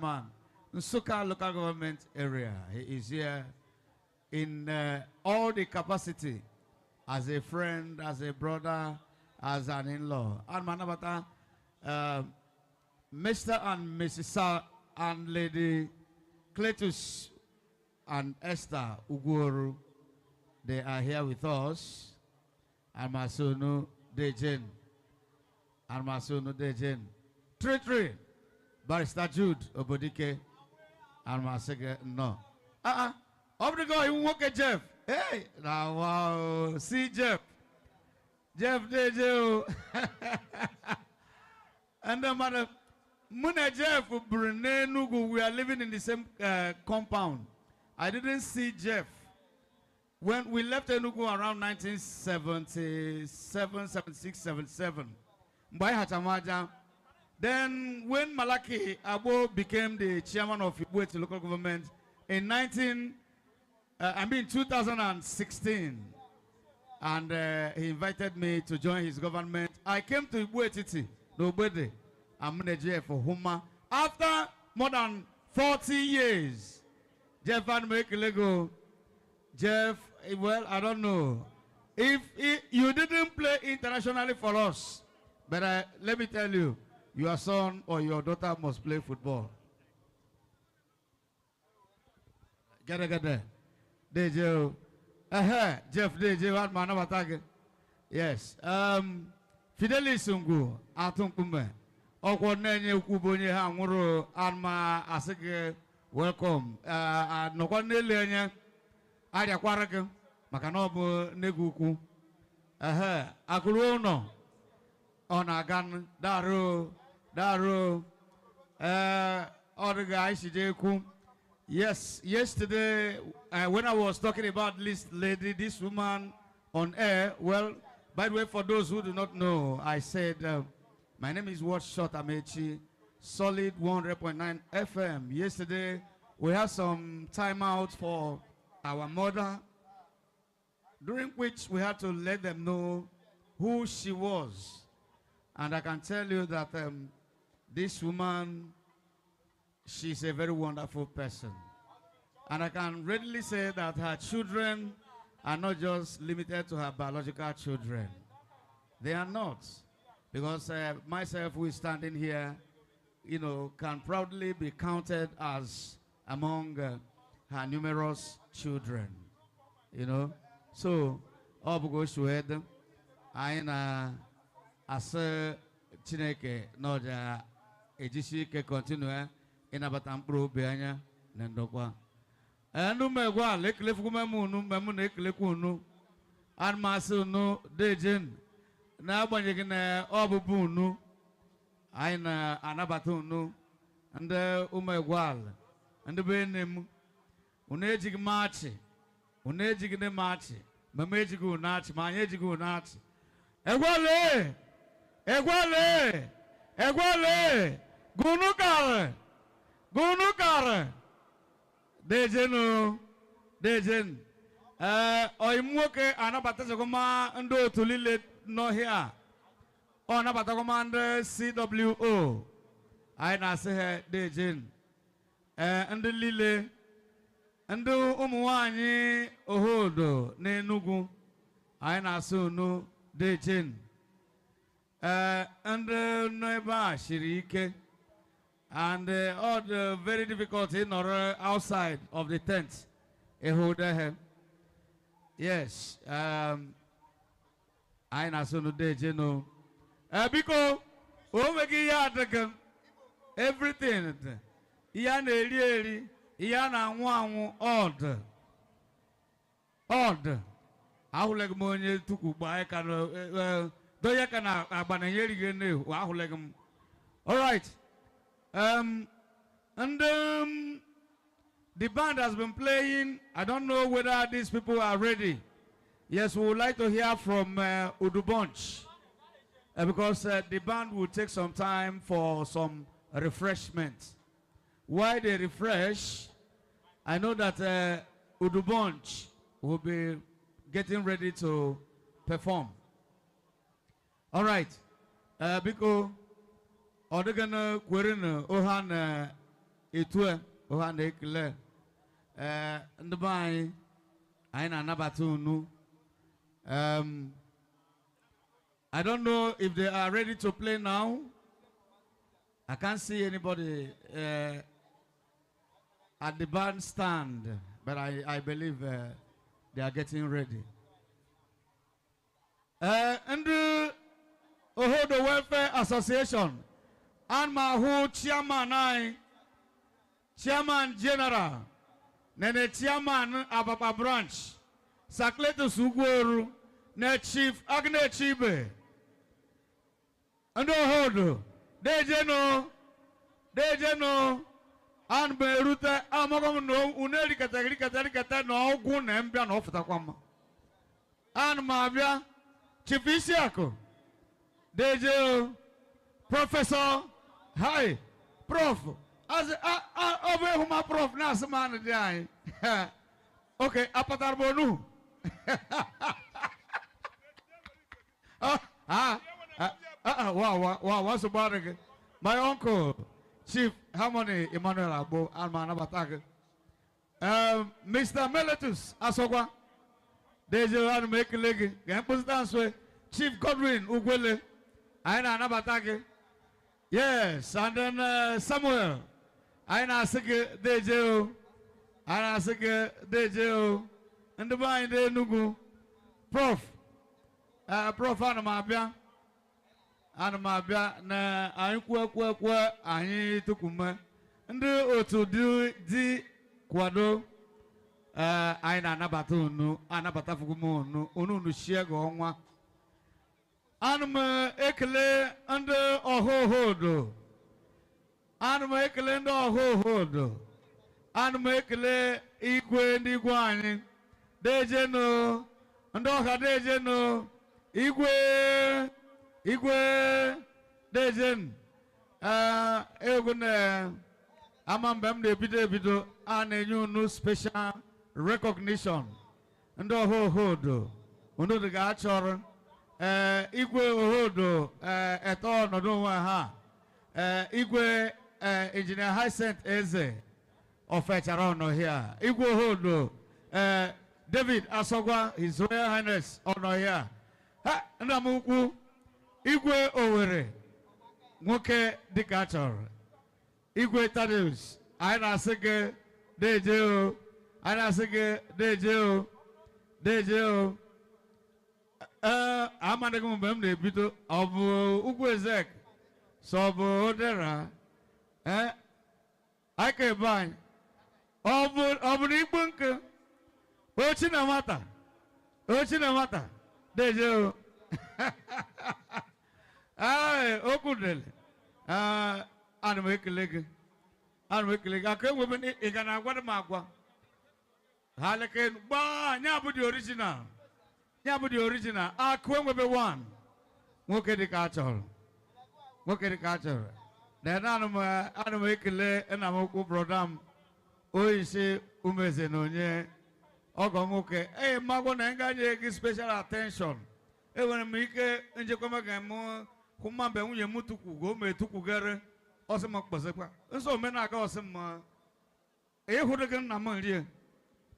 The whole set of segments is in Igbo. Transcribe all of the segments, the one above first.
Chairman, Nsukka Local Government Area. He is here in all the capacity as a friend, as a brother, as an in-law. And Manabata, Mr. and Mrs. Sa and Lady Cletus and Esther Uguru, they are here with us. And Masunu Dejen. And Masunu Dejen. 3-3. Barrister Jude Obodike. And Masege no. Uh-uh. Obrigo, you woke Jeff. Hey, now wow. See Jeff. Jeff Dejo. And the mother, Muna Jeff Brunenugu, we are living in the same compound. I didn't see Jeff. When we left Enugu around 1977, 76, 77, Mbai Hachamaja. Then when Malaki Abo became the chairman of Igbo local government in 2016, and he invited me to join his government. I came to Igbo Etiti, N'Ogbede, I'm for Huma. After more than 40 years, Jeff and Mekelego, Jeff, well, I don't know. If you didn't play internationally for us, but let me tell you, your son or your daughter must play football. Get there. Dejo. Jeff Dejo, what man of Yes. Fidelis Ungu, Atunkume. Ọkwọ na-enye ukwu bụ onye ha nwụrụ anma asị gị welcome. Nọkwa n'elu enye arịakwara gị maka na ọ bụ nnegwu ukwu. Akụrụ ụlọ ọ na-aga darụ darụ. Ọ dịghị anyị si jee ekwu. Yes, yesterday when I was talking about this lady, this woman on air, well, by the way, for those who do not know, I said, my name is Watchshot Amechi, Solid 100.9 FM. Yesterday, we had some time out for our mother, during which we had to let them know who she was. And I can tell you that this woman, she's a very wonderful person. And I can readily say that her children are not just limited to her biological children. They are not. Because myself, who is standing here, you know, can proudly be counted as among her numerous children, you know. So, ọ bụgo shued, anyị na-asị Chineke na ọja ejisi ike continue ịnabata mkpụrụ obi anya na ndokwa. Ndị mmegwu ala ekelefukwu m unu mgbe m na-ekelekwa unu anụmasị unu dejen n'agbanyeghị na ọ bụbu unu anyị na-anabata unu ndị umegwu ala ndị be nne m unu ejighị m achị unu ejighị nne m achị ma m ejighị unu achị ma anyị ejighị unu achị. Egwele egwele egwele gunu kare gunu kare dejenu dejen. Oyi nwoke anabatachakwa ma ndị otu niile n'ọhịa ọ anabatakwa ma ndị CWO anyị na-asị ha dejen. Ndị niile ndị ụmụ nwanyị ohodo n'Enugu anyị na-asị unu dejen. Ndị nọ ebe a siri ike and all the very difficult ịnọrọ outside of the tent ịhụ ha. Yes, anyị na-asị unu dejenu. Biko o nweghị ihe adịghị everything ihe a na-eri eri ihe a na-anwụ anwụ ọd ọd ahụleghị m onye tukwu gba anyị ka donye ka na agba na nye erighị nne ahụleghị m. All right. And the band has been playing. I don't know whether these people are ready. Yes, we would like to hear from Udu Bunch because the band will take some time for some refreshment. While they refresh, I know that Udu Bunch will be getting ready to perform. All right. Biko, ọ dịghị na kwere na oha na Etue ọha na-ekele. Ee, ndị be anyị, anyị na-anabata unu. I don't know if they are ready to play now. I can't see anybody at the bandstand, but I believe they are getting ready. Ndị Ohodo Welfare Association, and ma chairman anyị, chairman general, nene chairman Abapa branch, Sakletus Ugworu, ne Chief Agne Chibe. Ndị Ohodo, dejeno, dejeno, an berute amaghị m na unu erikata erikata erikata na ọgwụ na mbịa na ọfụtakwa mma. An m abịa, Chief Isiakụ, deje o, Professor, hi, Prof, asị ọ bụ ịhụ ma Prof na-asị m anụ dị anyị. Okay, apatara m onu. Wa nsogbu adịghị. My uncle, Chief Harmony Emmanuel Agbo, ana m anabata gị. Mr. Meletus Asogwa, deje, ana m ekele gị. Ga mkpụsịta nso Chief Godwin Ugwele, anyị na-anabata gị. Yes, and then Samuel, anyị na-asị gị deje o. Anyị na-asị gị deje o. Ndị be anyị dị Enugu, Prof, Prof, ana m abịa. Ana m abịa na anyị kwue kwue kwue anyị tukwume. Ndị otu dị kwado, anyị na-anabata unu, anabata fuku m unu, unu unu shie gị ọnwa. Ana m ekele ndị ọha obodo. Ana m ekele ndị ọha obodo. Ana m ekele igwe ndị igwe anyị. Dejenu, ndị ọha dejenu, igwe, igwe dejenu. Ee, egwu na ama mgbe m na-ebido ebido a na-enye unu special recognition. Ndị ọha obodo, unu dị ga-achọrọ. Ee, igwe ohodo, ee, eto ọnọdụ onwe ha. Ee, igwe, ee, Engineer Hyacinth Eze ofechara ọnọ here. Igwe ohodo, ee, David Asogwa, His Royal Highness, ọnọ here. Ha, nna m ukwu, igwe Owerri, nwoke dịka a chọrọ. Igwe Thaddeus, anyị na-asị gị deje o. Anyị na-asị gị deje o. Deje o. Ee, amadịghị m mgbe m na-ebido, ọ bụ ugwu Ezek, sọ ọ bụ Odera, ee, aka ebe anyị, ọ bụ na ikpu nke, ochi na nwata, ochi na nwata, deje o. Ee, okwu dịrị. Ee, ana m ekele gị. Ana m ekele gị. Aka enwebe ị ga na-agwa m agwa. Ha leke gbaa, nya bụ the original. Ya bụ the original. Akụ enwebe one. Nwoke dị ka a chọrọ. Nwoke dị ka a chọrọ. Then ana m ekele nna m ukwu, brother m, Oyishi Umeze na onye ọgọ nwoke. Ee, mmagwọ na nga nye gị special attention. Enwere m ike njikwa maka m hụ mma mgbe nwunye m tukwugo o ma etukwugere ọsị m kpọsịkwa nsọ omenaka ọsị m ịhụrụ gị nna m nrie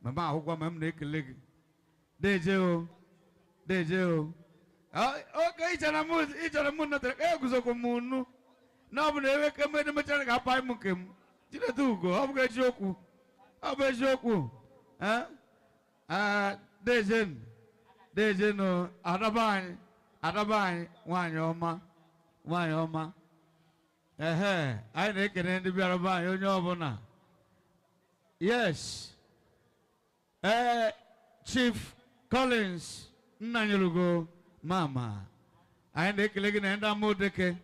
mama ahụkwa ma m na-ekele gị deje o, deje o. Oke ichere m netere eguzokwa m unu na ọ bụ na ebe ka mmadụ mechara ga-apa m nke m Chinedu Ugo. Ọ bụghị eziokwu, ọ bụ eziokwu. Ee, dejenu, dejenu, adaba anyị, adaba anyị, nwanyị ọma, nwanyị ọma. Ehe, anyị na-ekene ndị bịara be anyị, onye ọbụla. Yes, ee, Chief Collins Nnanyelugo mama, anyị na-ekele gị na ndị Amodeke.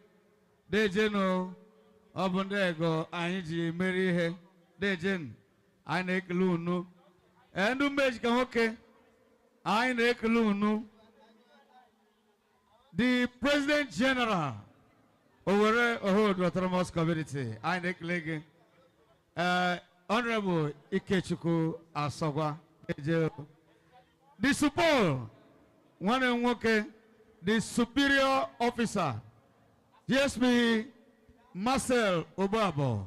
Dejenu, ọ bụ ndị ego anyị ji mere ihe. Dejenu, anyị na-ekele unu. Ee, ndị mmejika nwoke, anyị na-ekele unu. The President General, Owerri Ohodo Autonomous Community, anyị na-ekele gị. Ee, Honorable Ikechukwu Asogwa, eje. The Supol, nwanne m nwoke, the Superior Officer, DSP Marcel Ogbabo.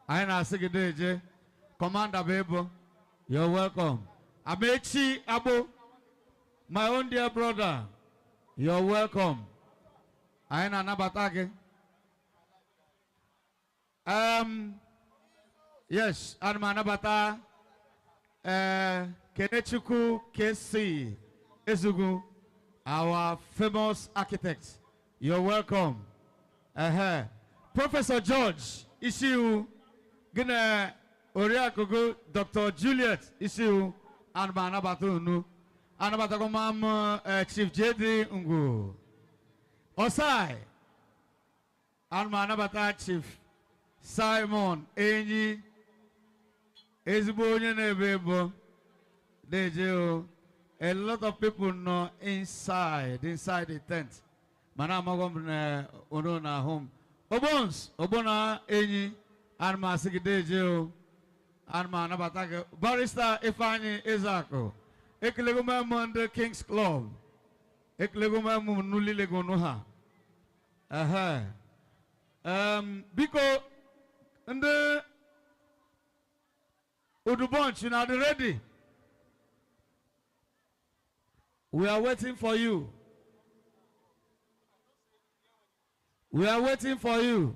Anyị na-asị gị deje. Commander Bebo, you're welcome. Amechi Abo, my own dear brother, you're welcome. Anyị na-anabata gị. Yes, ana m anabata Kenechukwu KC Ezugu, our famous architect. You're welcome. Professor George Ishiu, gịnị Oriakụgo Dr. Juliet Ishiu, ana m anabata unu. Anabatakwa m Chief JD Ngwu. Osai, ana m anabata Chief Simon Enyi, ezigbo onye na-ebe ebo. Deje o. A lot of people nọ inside the tent. Mana amaghọ m na unu na-ahụ m. Ogbons, Ogbonna Enyi, ana m asị gị deje o. Ana m anabata gị. Barrister Ifeanyi Ezeakụ, ekelego m ndị Kings Club. Ekelego m unu niile gị unu ha. Ehe. Biko, ndị Udu Bunch, you are ready. We are waiting for you. We are waiting for you.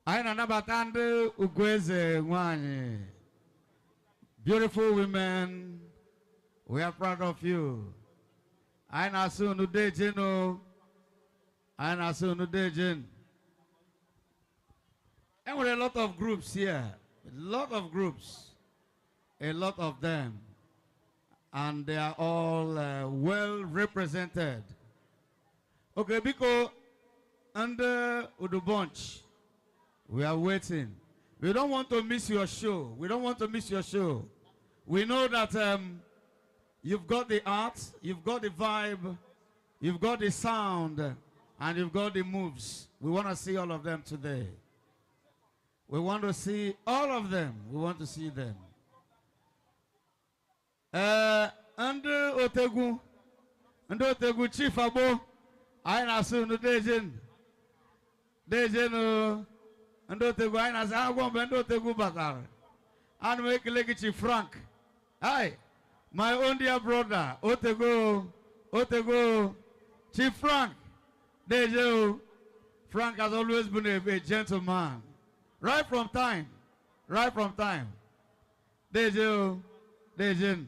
Anyị na-anabata ndị Ugwueze nwanyị. Beautiful women, we are proud of you. Anyị na-asị unu dejenu. Anyị na-asị unu dejenu. And with a lot of groups here, a lot of groups, a lot of them, and they are all well represented. Okay, biko, under Udu Bunch, we are waiting. We don't want to miss your show. We don't want to miss your show. We know that you've got the art, you've got the vibe, you've got the sound, and you've got the moves. We want to see all of them today. We want to see all of them. We want to see them. Under Otegu, Chief Abo, I na-asị unu dejen. Dejen, ndị Otegu, anyị na-asị agwọ mgbe ndị Otegu batara. Ana m ekele gị Chief Frank. Hi, my own dear brother, Otegu, Otegu, Chief Frank. Dejen, Frank has always been a gentleman. Right from time. Right from time. Deje, deje.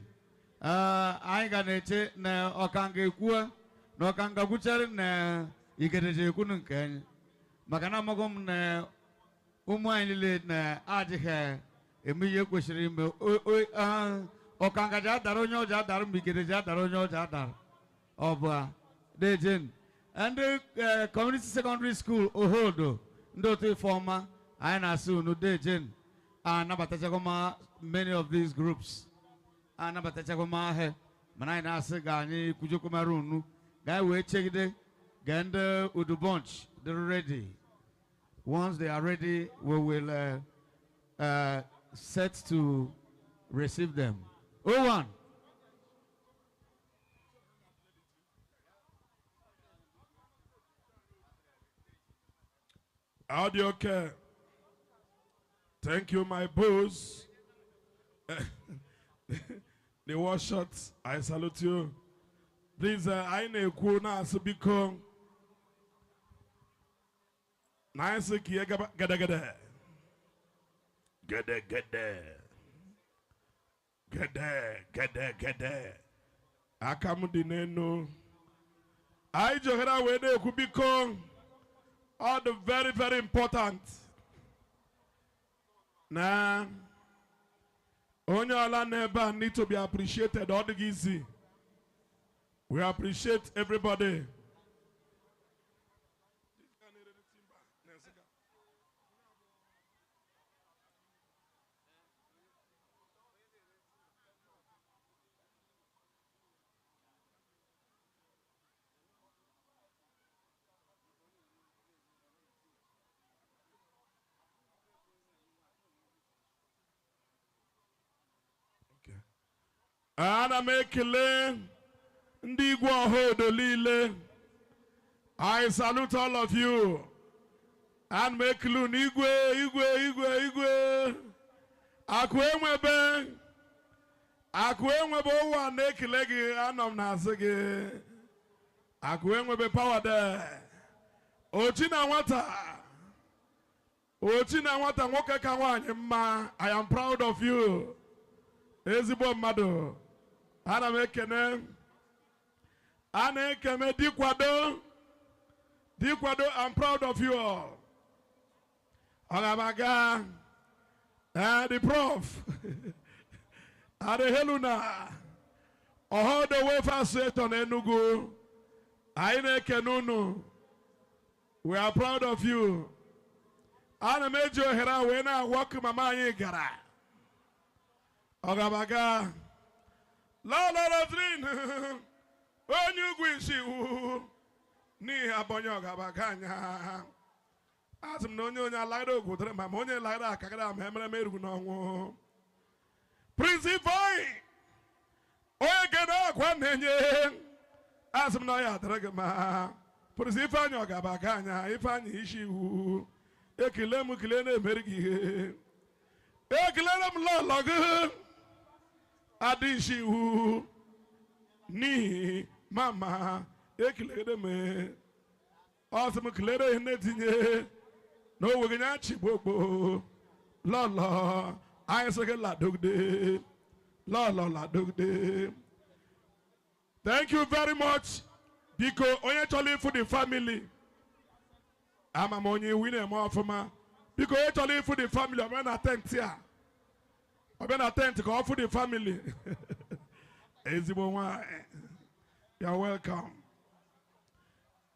Anyị ga na-eche na ọkanga ekwuo na ọkanga gwuchere na igedeje ekwunu nke anyị. Maka na amaghị m na ụmụ anyị niile na-adịghị eme ihe kwesịrị ime. Ọkanga ji adara onye ọja adara ma igedeje adara onye ọja adara. Ọ bụ a. Deje. Ndị Community Secondary School Ohodo, ndị otu Ifeọma, anyị na-asị unu dejen. Anabatachakwa many of these groups. Anabatachakwa ahịa mana anyị na-asị ga anyị kwujokwamara unu ga anyị wee chegide ga ndị Udu Bunch dị ready. Once they are ready, we will set to receive them. 01. Audio care. Thank you, my boss. The war shots, I salute you. Please, I na-ekwu na-asụ biko. Na asị ka ihe gaba gede gede. Gede gede. Gede gede gede. Aka m dị n'enu. Anyị ji ohere wee na-ekwu biko. All the very, very important. Na onye ọla n'ebe a need to be appreciated. Ọ dịghị easy. We appreciate everybody. Ana m ekele ndị igwe ọhaodo niile. I salute all of you. Ana m ekele unu igwe igwe igwe igwe. Akụ enwebe. Akụ enwebe ụwa na-ekele gị, anọ m n'azụ gị. Akụ enwebe power there. Ochi na nwata. Ochi na nwata nwoke ka nwaanyị mma. I am proud of you. Ezigbo mmadụ. Ana m ekene. A na-ekene Dikwado. Dikwado, I'm proud of you all. Ọgamaga. The prof. Adeheluna. Ohodo Welfare Association Enugu. Anyị na-ekene unu. We are proud of you. Ana m eji ohere a wee na-agwa mama anyị gara. Ọgabaga. Lọlọ Roslyn. Onye ugwu isi wu. N'ihi abonye ọgabaga anya. Asị m na onye onye alaghara ogwu dịrị ma onye laghara akagara ma emere m erugwu n'ọnwụ. Prince Ifeanyi. Onye gene akwa na-enye. Asị m na ọ ya adịrị gị ma. Prince Ifeanyi ọgabaga anya. Ifeanyi isi iwu. Ekele m kele na-emeri gị ihe. Ekelere m lọlọ gị. Adị isi iwu. N'ihi mama ekelere m. Ọ sị m kelere ihe na-etinye. Na o nweghị nya chigbogbo. Lọlọ anyị sị gị ladogide. Lọlọ ladogide. Thank you very much. Biko onye chọrọ ịfụ the family. Ama m onye iwu na-eme ọfụma. Biko onye chọrọ ịfụ the family, ọ bịa na tent a. Ọ bịa na tent ka ọ fụ the family. Ezigbo nwanyị. You are welcome.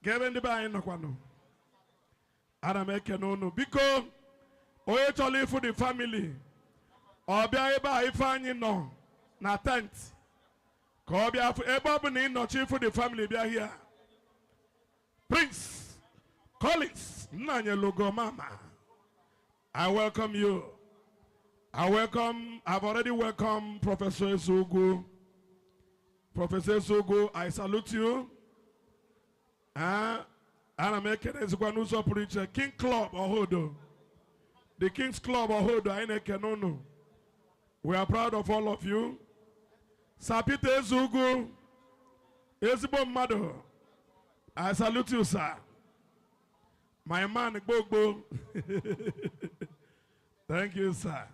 Ka ebe ndị be anyị nọkwanụ. Ana m ekene unu. Biko onye chọrọ ịfụ the family, ọ bịa ebe a Ifeanyị nọ na tent. Ka ọ bịa ebe ọ bụ na ị nọchi ịfụ the family bịa here. Prince Collins Nnanyelugo Mama, I welcome you. I've already welcomed Professor Ezugu. Professor Ezugu, I salute you. Ana m ekene ezikwa n'ụzọ pụrụ iche King Club Ohodo. The King's Club Ohodo, anyị na-ekene unu. We are proud of all of you. Sir Peter Ezugu, ezigbo mmadụ, I salute you, sir. My man, Gbogbo. Thank you, sir.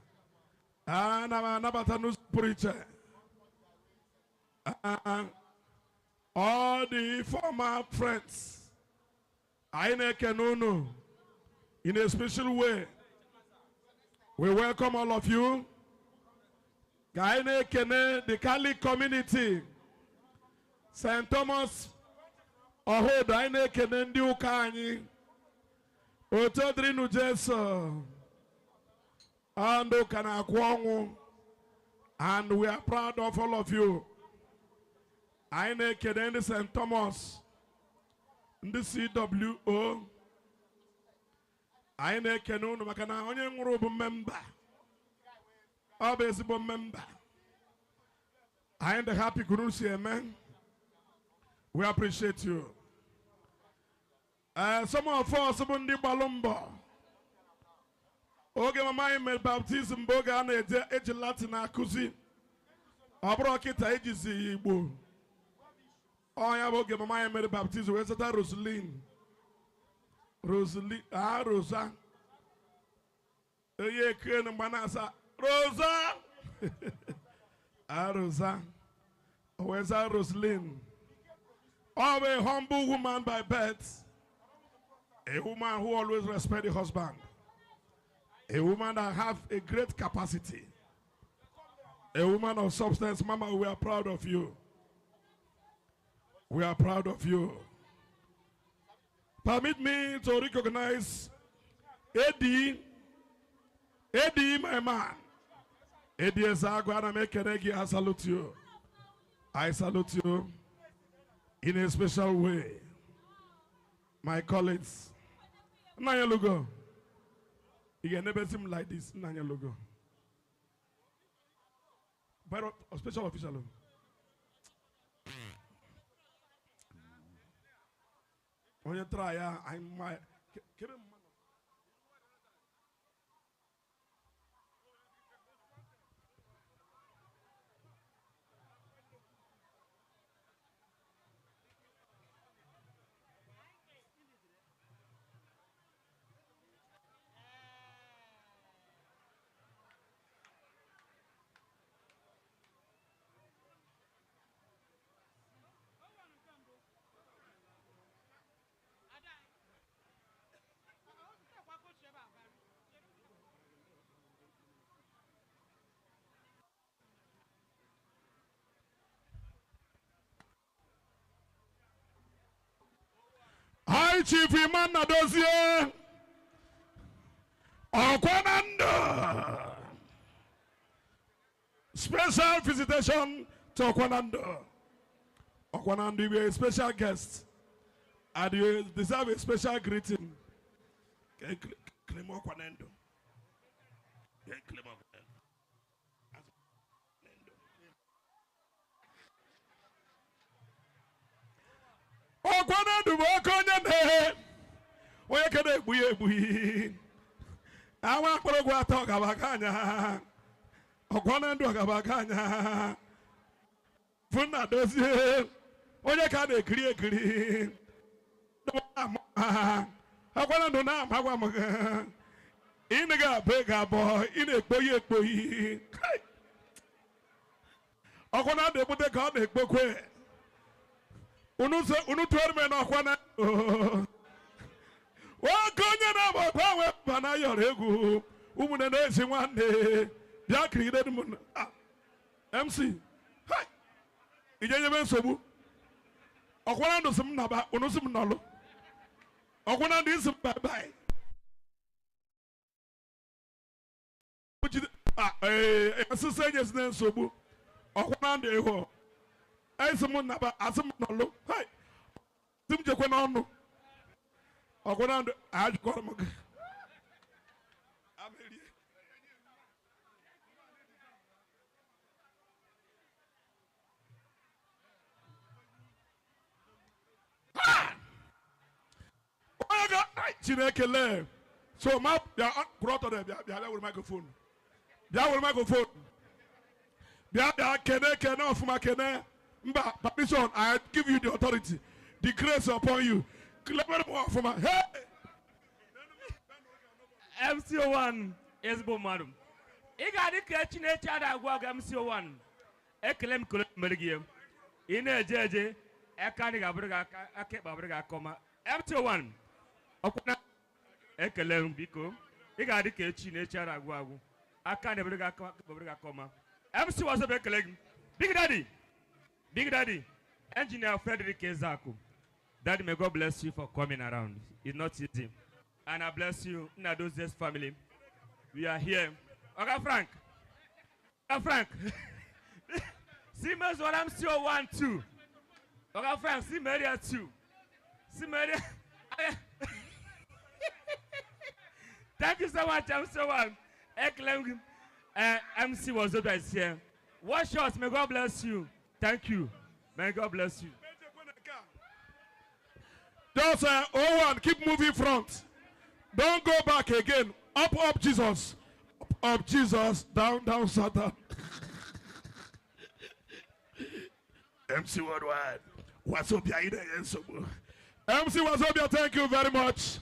Ana m anabata n'ụzọ pụrụ iche. All the former friends, anyị na-ekene unu in a special way. We welcome all of you. Ka anyị na-ekene the Catholic community, St. Thomas Ohodo, anyị na-ekene ndị ụka anyị. Oto dịrịnụ Jesu. Ndị ụka na-akwụ ọnwụ. And we are proud of all of you. Anyị na-ekene ndị St. Thomas, ndị CWO. Anyị na-ekene unu maka na onye nwụrụ bụ member. Ọ bụ ezigbo member. Anyị dị happy kunu si eme. We appreciate you. Some of us bụ ndị gbalụ mbọ. Oge mama anyị mere baptism bụ oge a na-eje eji Latin akụzi. Ọ bụrụ kịta ejizi Igbo. Ọ ya bụ oge mama anyị mere baptism wee zata Rosaline. Rosaline, Rosa. Onye ekene mgbe na-asa Rosa. Rosa. O wee zaa Rosaline. Ọ bụ a humble woman by birth. A woman who always respects the husband. A woman that have a great capacity. A woman of substance. Mama, we are proud of you. We are proud of you. Permit me to recognize Eddie. Eddie, my man. Eddie Ezeagu, ana m ekene gị, I salute you. I salute you in a special way. My colleagues. Nnanyelugo. You can never see him like this. Nnanyelugo. But a special official. When you try, I might. High Chief Iman Nadozie. Okwanando. Special visitation to Okwanando. Okwanando, you are a special guest. And you deserve a special greeting. Claim Okwanando. Okwanando bụ oke onye na-ehe onye kere egbu ya egbu awa akpọrọgwụ atọ gaba aka anya Okwanando gaba aka anya Funna dozie onye ka na-ekiri ekiri Okwanando na-amagwa m ị na-ga-abụ ego abụọ ị na-ekpoyi ekpoyi Okwanando egbute ka ọ na-ekpokwe unu tụọrọ m na Okwanando nwoke onye na-agba gbanwe mba na yọrọ egwu ụmụnne na-ezi nwanne bịa kirigide m MC ije nyebe nsogbu Okwanando si m naba unu si m nọlụ Okwanando isi m bye bye asịsị enyezi na nsogbu Okwanando ịhụ esi m naba asị m nọlụ si m jekwe n'ọnụ Okwanando ajụkọrọ m gị Chineke lee so ma bịa kwụrụ ọtọ bịa bịa bịa were microphone bịa were microphone bịa bịa kene kene ọfụma kene mba permission I give you the authority, the grace upon you. Hey! MC1 ezigbo mmadụ ị ga-adị ka Chineke ada agwa gị MC1 ekele m kele mere gị ị na-eje eje aka anyị ga-abụrụ gị aka aka ịkpa abụrụ gị aka ọma MC1 ọkwa ekele m biko ị ga-adị ka Chineke ada agwụ agwụ aka anyị abụrụ gị aka aka ịkpa abụrụ gị aka ọma MC Wazobia ekele gị. Big Daddy, Big Daddy, Engineer Frederick Ezeaku. Daddy, may God bless you for coming around. It's not easy. And I bless you, Nnadozie's family. We are here. Oga Frank. Oga Frank. See me what I'm still 1 2. Oga Frank, see Maria 2. See Maria. Thank you so much, I'm so one. MC Wazobia is here. Watch us. May God bless you. Thank you. May God bless you. Just 01, keep moving front. Don't go back again. Up, up, Jesus. Up, up, Jesus. Down, down, Satan. MC Worldwide. Wazobia. MC Wazobia, thank you very much.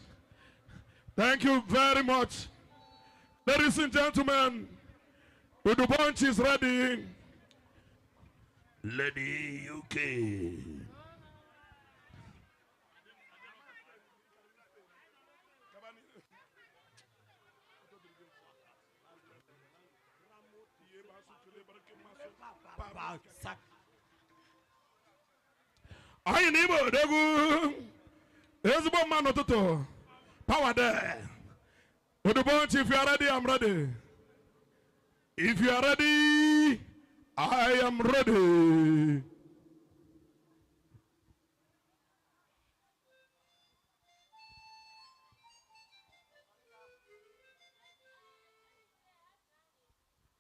Thank you very much. Ladies and gentlemen, Udu Bunch is ready. Lady UK. Anyị na Igbo odogwu ezigbo mma n'ụtụtụ power there. Udu Bunch, if you are ready, I'm ready. If you are ready, I am ready.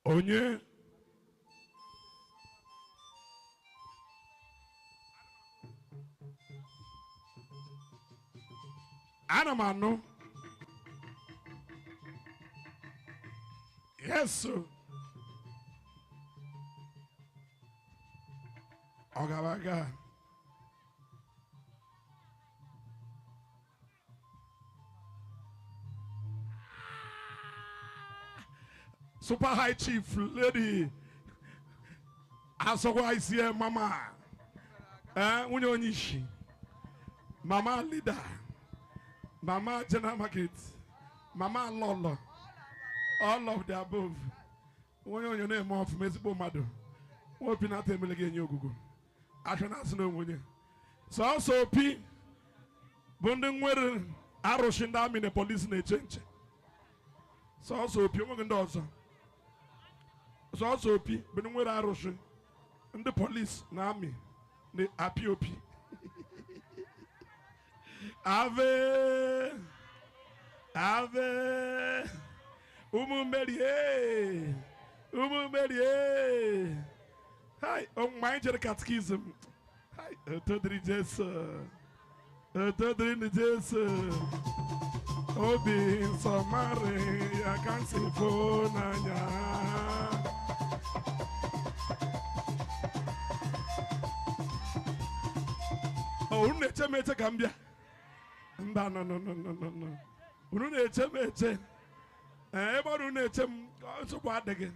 Onye ana m anụ. Yes, sir. Ọ gara aga. Super High Chief Lady Asokwa isi mama. Nwunye onye isi. Mama leader. Mama General Market. Mama Lolo. All of the above. Onye onye na-eme ọfụma ezigbo mmadụ. Nwa opi na-ata emele gị enye ogugo. Achọ na-asị na onwe onye. Sọọsọ opi. Bụ ndị nwere arụsị ndị amị na polisi na-eche nche. Sọọsọ opi onweghị ndị ọzọ. Sọọsọ opi bụ ndị nwere arụsị ndị polisi na amị na-apị opi. Ave Ave ụmụ Meri ee ụmụ Meri ee. Hai, mgbe anyị jere katikizm. Hai, oto dịrị Jesu. Oto dịrị Jesu. Obi nsọ Maria ka m si fụ n'anya. Unu na-eche m eche ka m bịa? Mba, no no no no no no. Unu na-eche m eche. Ebe ọ unu na-eche m, nsogbu adịghị.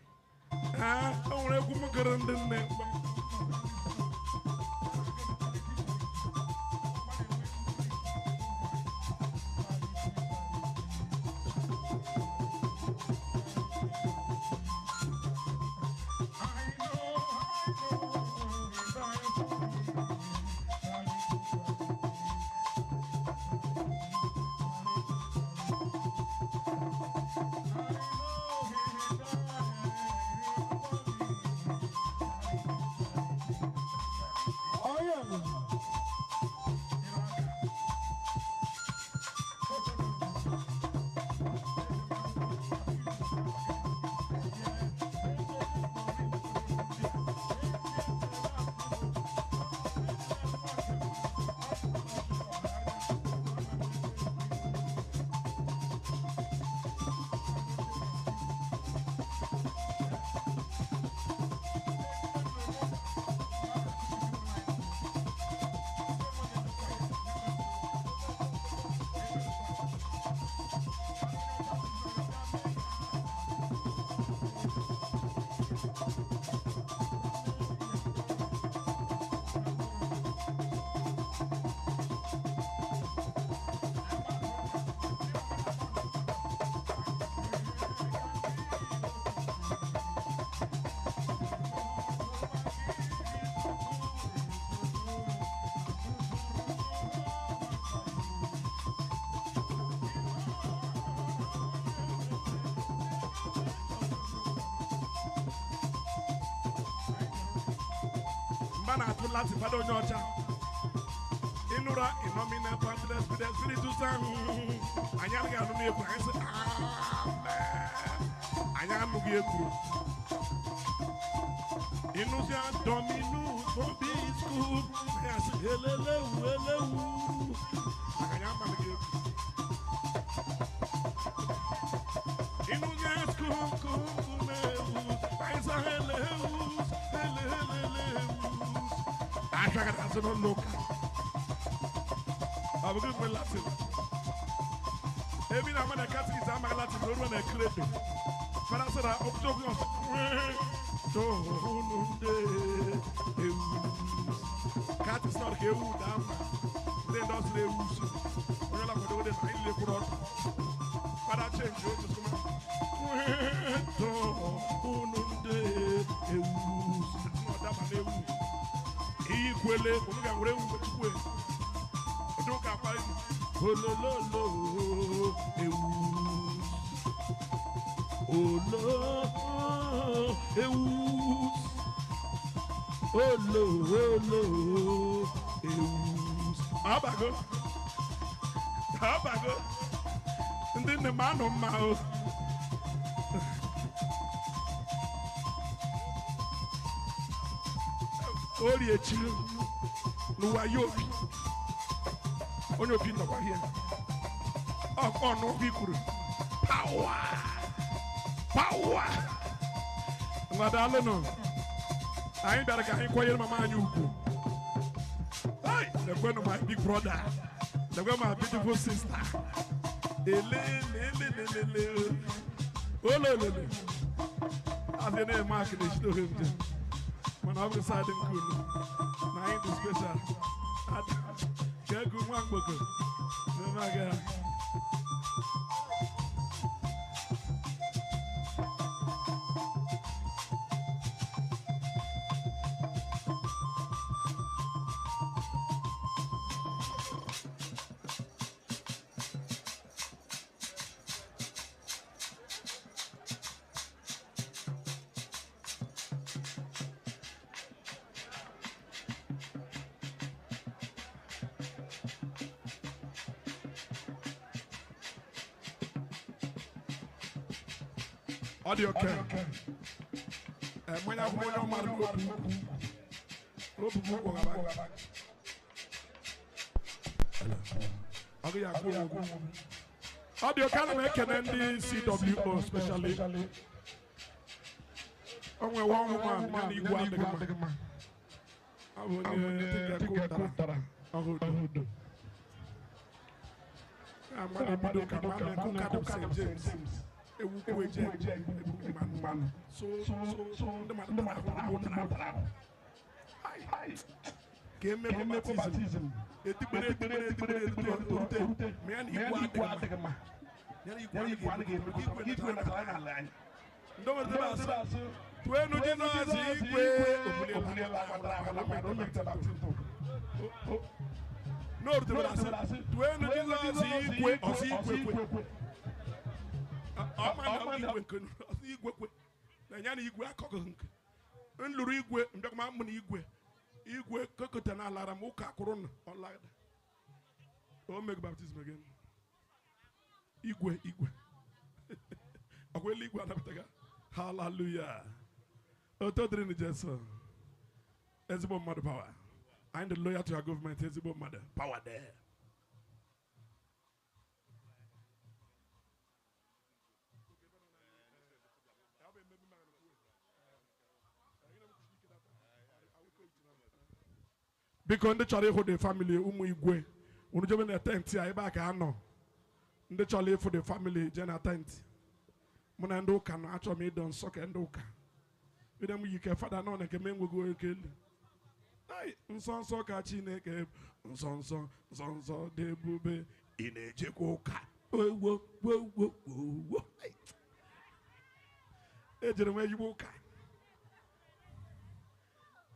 Ee, o nwere egwu m gụrụ ndị nne. Mba na-atụ Latin fada onye ọcha. Ịnụra inomine Patris Fides Spiritus Sanctus. Anyị anaghị anụ n'ekwu, anyị sị amen. Anyị anụghị ekwuru. Ịnụzia Dominus vobiscum. Anyị asị elelewu elewu. Maka anyị amaghị ekwu. Ịnụzia skum ewu. Anyị sị elewu elelewu. Achọghị azụ n'ụlọ ụka. Ọ bụ gị nwe Latin. Ebe ị na-ama na katikis amaghị Latin na oruo na kredo. Fada sị na okwuchi okwu ọsọ tohunu ndị ewu. Katikis nọ ka ewu daa mma. Ndị ndị ọsọ na-ewu usu. Onye ọla kwado na anyị lekwuru ọdụ. Fada chenji otu sụma. Tohunu ndị ewu. Ọ daba na ewu. Iyi kwele, unu ga-were ewu mechikwe. Ụdị ụka akwa ewu. Olololo ewu. Olo ewu. Olo olo ewu. Abago. Abago. Ndị nne m anụ mma o. Orie chiri n'ụwa ya obi. Onye opi nọkwa here. Ọnụ ọkụ ikwuru. Pawa! Pawa! Ngwadalụnụ. Anyị bịara ka anyị kwanyere mama anyị ugwu. Hey! Lekwenụ my big brother. Lekwe my beautiful sister. Elelelelelele. Ololele. Asị na-eme akị na-echite ohe nje. Mana ọ bụ saịdị nke unu. Na anyị dị special. Ka ego nwa mgboko. Na-eme aga. Ọ dị oke. Mmanya akwụkwọ onye ọmara n'obu ukwu. N'obu ukwu gaba. Ọ gaghị akwụ ụgwọ. Ọ dị oke, ana m ekene ndị CWO specially. O nwewe ọnwụ ma ya na igwe adịghị mma. Ọ bụ onye dịka kụtara ọhụrụ. Amana ebido ka ma na-ekwu ka St. James. Ewu eje ebu mmanụ. So so ndị mmadụ tara ahụ tara ahụ. Ka emekwa baptizim. Etigbere etigbere etigbere etigbere erute. Ma ya na igwe adịghị mma. Ya na igwe adịghị mma. Igwe natara n'ala anyị. Ndị nwere asị. Tuenu Jizọs igwe obuliela n'orutere asị. Tuenu Jizọs igwe ọsị igwe kwe. Ọma na igwe nke ọsị igwe kwe. Na ya na igwe akọghị nke. Nlụrụ igwe mbịakwa mụ na igwe. Igwe kokota na alara m ụka kwụrụ na ọlada. O make baptism again. Igwe igwe. Ọkwa eluigwe anabataga. Hallelujah. Oto dịrị nụ Jesu. Ezigbo mmadụ power. I'm the lawyer to our government. Ezigbo mmadụ power there. Biko ndị chọrọ ịhụ the family ụmụ igwe unu jebe na tent a ebe a ka ha nọ. Ndị chọrọ ịfụ the family je na tent. Mụ na ndị ụka nọ, achọrọ m ịdọ nsọ ka ndị ụka. Bido m yike fada nọ na nke m enweghị oke elu. Ai, nsọ nsọ ka Chineke, nsọ nsọ nsọ nsọ dị ebube, ị na-ejekwa ụka. Owo wo wo wo. Ejere m ezigbo ụka.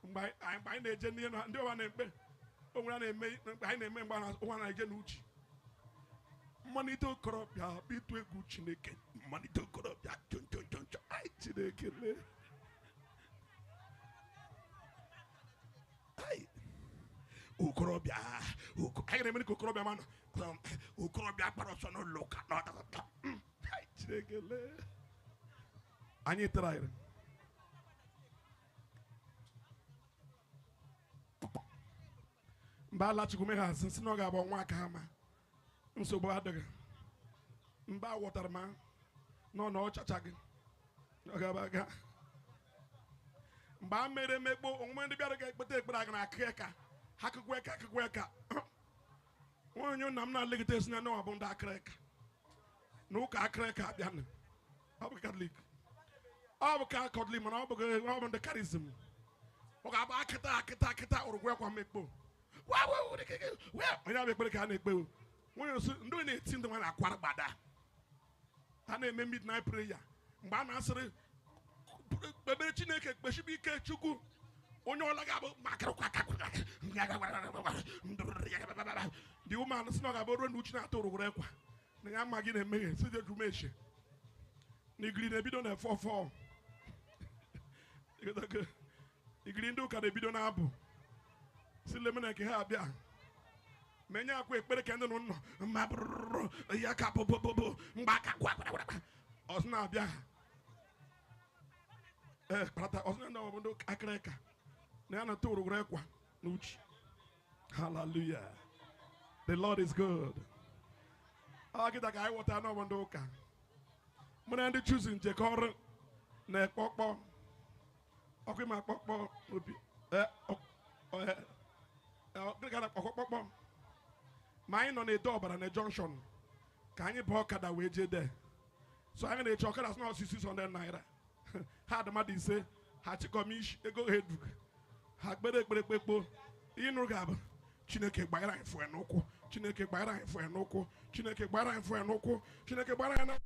Mgbe anyị na-eje n'ihe na ndị ọwa na-ekpe, o nwere a na-eme mgbe anyị na-eme mgbe ụwa na-eje n'uche. Mmalite okorobịa bụ ịtụ egwu Chineke. Mmalite okorobịa chonchonchoncho. Ai, Chineke lee. Ai, okorobịa, anyị na-eme ka okorobịa mana okorobịa gbara ọsọ n'ụlọ ụka. Ai, Chineke lee. Anyị tara ire. Mgbe alachukwu megha asị sị na ọ ga-agba nwa aka ha ma nsogbu adịghị. Mgbe a ghọtara ma nọ na ọchacha gị ọ gaba aga. Mgbe a mere emekpo omume ndị bịara ga-ekpete ekpere aga na akụ eka ha akụkụ eka akụkụ eka. Onye nna m na-alegide esi na nwa bụ ndị akịrị eka na ụka akịrị eka abịa. Ọ bụ Katọlik, ọ bụ Katọlik, mana ọ bụ ndị karizm. Ọ ga-abụ akịta akịta akịta ụrụgwụ ekwa mmekpo. Onye abịa ekpere ka a na-ekpe. Nwunye nso ndị na-eti ndị nwa na-akwara gbada. Ha na-eme midnight prayer. Mgbe a na-asịrị kpebere Chineke kpeshibe ike Chukwu onye ọla ga-abụ the woman sị na ọ ga-abụ ruo na uchi na-atụ ụrụgwụrụ ekwa na ya ama gị na-emeghe si dị jumeche na igiri na-ebido na 4-4. Igiri ndị ụka na-ebido na-abụ si leme na nke ha abịa menye akwa ekpere ka ndị nọ nọ mma bụrụrụ ya ka bụbụbụ mgbe aka gwagwagwa ọsị na-abịa ha ee kparata ọsị na ndị ọbụ akịrịka na ya na-atụ ụrụgwụrụ ekwa n'uche. Hallelujah. The Lord is good. Ọ kịta ka anyị ghọta n'ọbụ ndị ụka. Mụ na ndị chuzi njekọ ọrụ na-ekpọkpọ ọkụ ịma akpọkpọ obi ọkpọkpọ ma anyị nọ na-edo ọbara na junction ka anyị bụ ọkada wee jee dee. So anyị na-eche ọkada sị na ọsị 600 naira. Ha dị mmadụ ise ha chịkọm isi ego ha edug ha kpere ekpere kpekpo ịnụ ga-abụ Chineke gbanyere anyị fue n'ụkwụ, Chineke gbanyere anyị fue n'ụkwụ, Chineke gbanyere anyị fue n'ụkwụ, Chineke gbanyere anyị.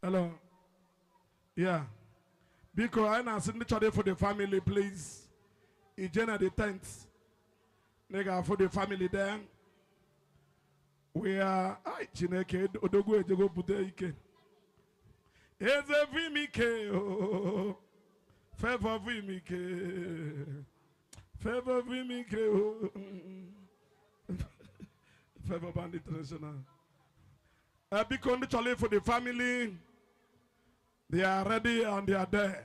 Hello. Yeah. Biko, anyị na-asị ndị chọrọ ịfụ the family, please. Ije na the tent. Ị ga-afụ the family there. We are, ai Chineke, odogwu ejego bute ike. Eze vimike, oh. Favor vimike. Favor vimike, oh. Favor Band International. Biko, ndị chọrọ ịfụ the family, they are ready and they are there.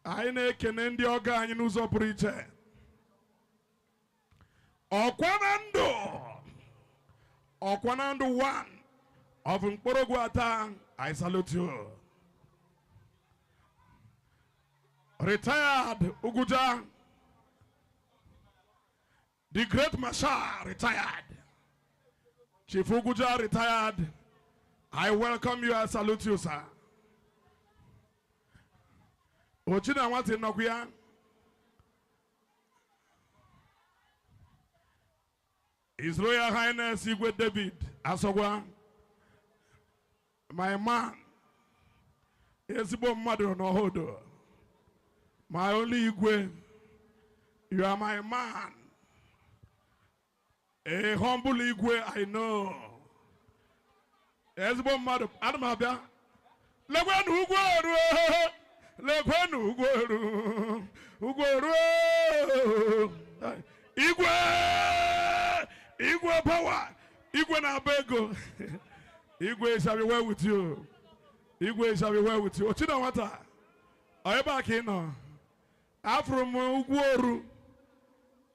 Anyị na-ekene ndị ọgọ anyị n'ụzọ pụrụ iche. Ọkwa na ndụ, ọkwa na ndụ one of Mkpọrọgwụ Ata, I salute you. Retired Uguja, the great Marshal retired. Chief Uguja retired. I welcome you, I salute you, sir. Ochina nwati nnọkwu. His Royal Highness Igwe David Asogwa, my man, ezigbo mmadụ n'ọhụdụ, my only Igwe, you are my man, a humble Igwe I know. Ezigbo mmadụ, ana m abịa. Lekwenu ugwu oru, lekwenu ugwu oru, ugwu oru, Igwe, Igwe power, Igwe na-aba ego. Igwe shall be well with you. Igwe shall be well with you. Ochina nwata, ọ ebe a ka ị nọ? Afụrụ m ugwu oru,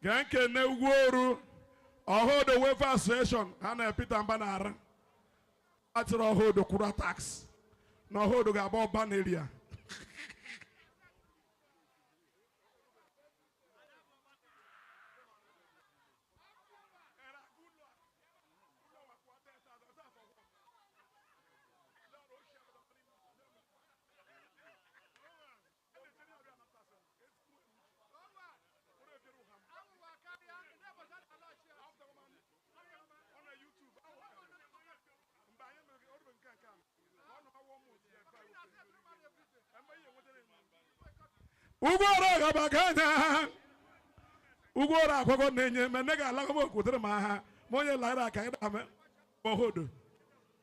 ka nkene ugwu oru, Ọhụdụ Welfare Association, ha na Peter Mba na-ara. Atịrị Ọhụdụ kwụrụ tax, na Ọhụdụ ga-agba ọba n'eria. Ugwu ọrụ agabaganya, ugwu ọrụ akwụkwọ na-enye ma nne ga-alagọ m okwutere ma ha ma onye lara aka ịda m ọhụdụ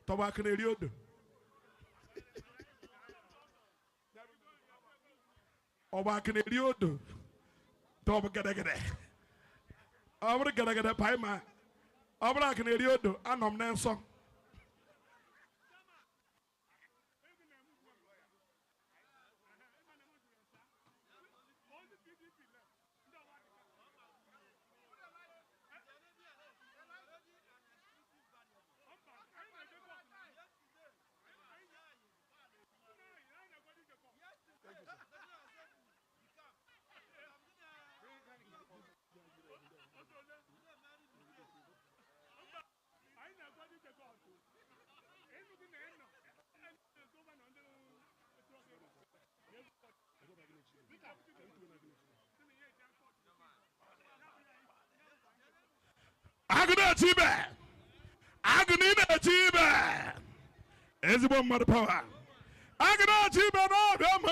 tọba akụ na-eri odo. Ọgba akụ na-eri odo tọbụ gedegede. Ọ bụrụ gedegede paị ma ọ bụrụ akụ na-eri odo, anọ m na nsọ. Agụ na-eche ibe, agụ na ị na-eche ibe, ezigbo mmadụ power. Agụ na-eche ibe na-abịa m.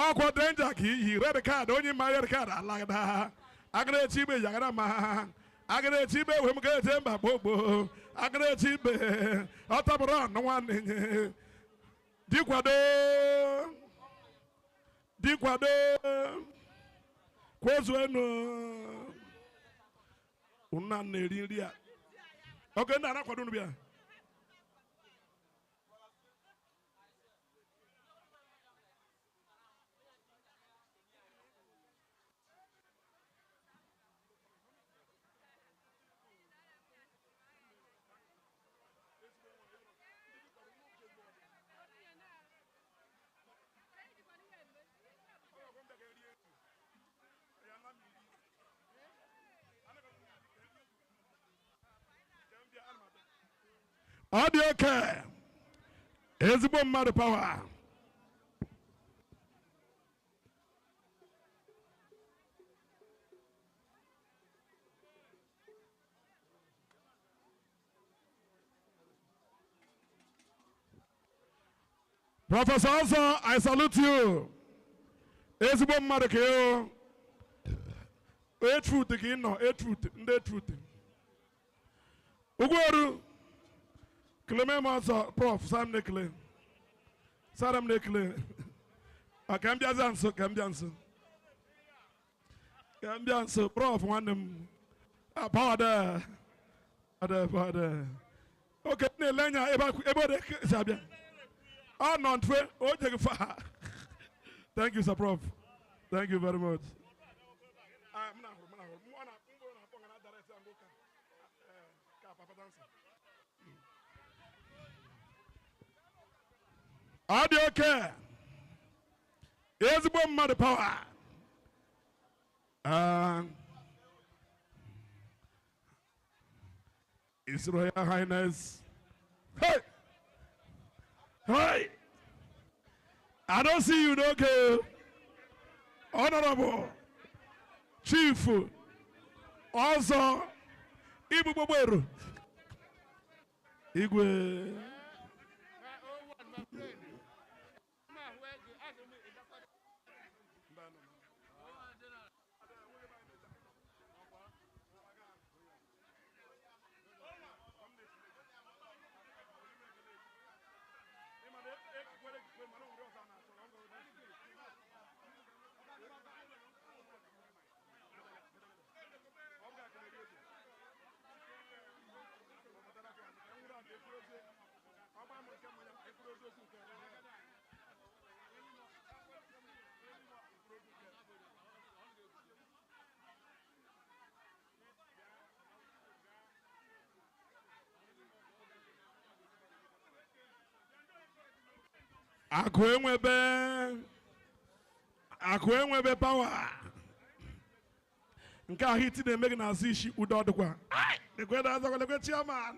Ọkwa danger ka iyi red card, onye ma red card alagada. Agụ na-eche ibe yagara ma. Agụ na-eche ibe wee m ga-eche mba gbogbo. Agụ na-eche ibe ọ tabụrụ ọnụ nwanne nye. Dikwado, dikwado, kwezuenu. Una na-eri nri a. Oge ndị a na-akwado unu bịa. Ọ dị oke ezigbo mmadụ power. Professor Ozo, I salute you. Ezigbo mmadụ ka ị 8 foot ka ị nọ, 8 foot, ndị 8 foot. Ugworu, keleme m ọzọ, Prof, Sam na-ekele. Sara m na-ekele. Ka m bịaza nso, ka m bịa nso. Ka m bịa nso, Prof, nwanne m. Power there. Power there. Okay, na-ele anya ebe ọ dị abịa. Ọ nọ ntwe, o jeghị fa. Thank you, sir, Prof. Thank you very much. Ọ dị oke. Ezigbo mmadụ power. His Royal Highness. Hey! Hey! I don't see you, okay? Honorable Chief Ozo Ibugbogberu Igwe. Akụ enwebe power. Nke ahụ iti na-eme gị n'azụ isi udo ọdụkwa. Lekwe na-azakwa lekwe chairman.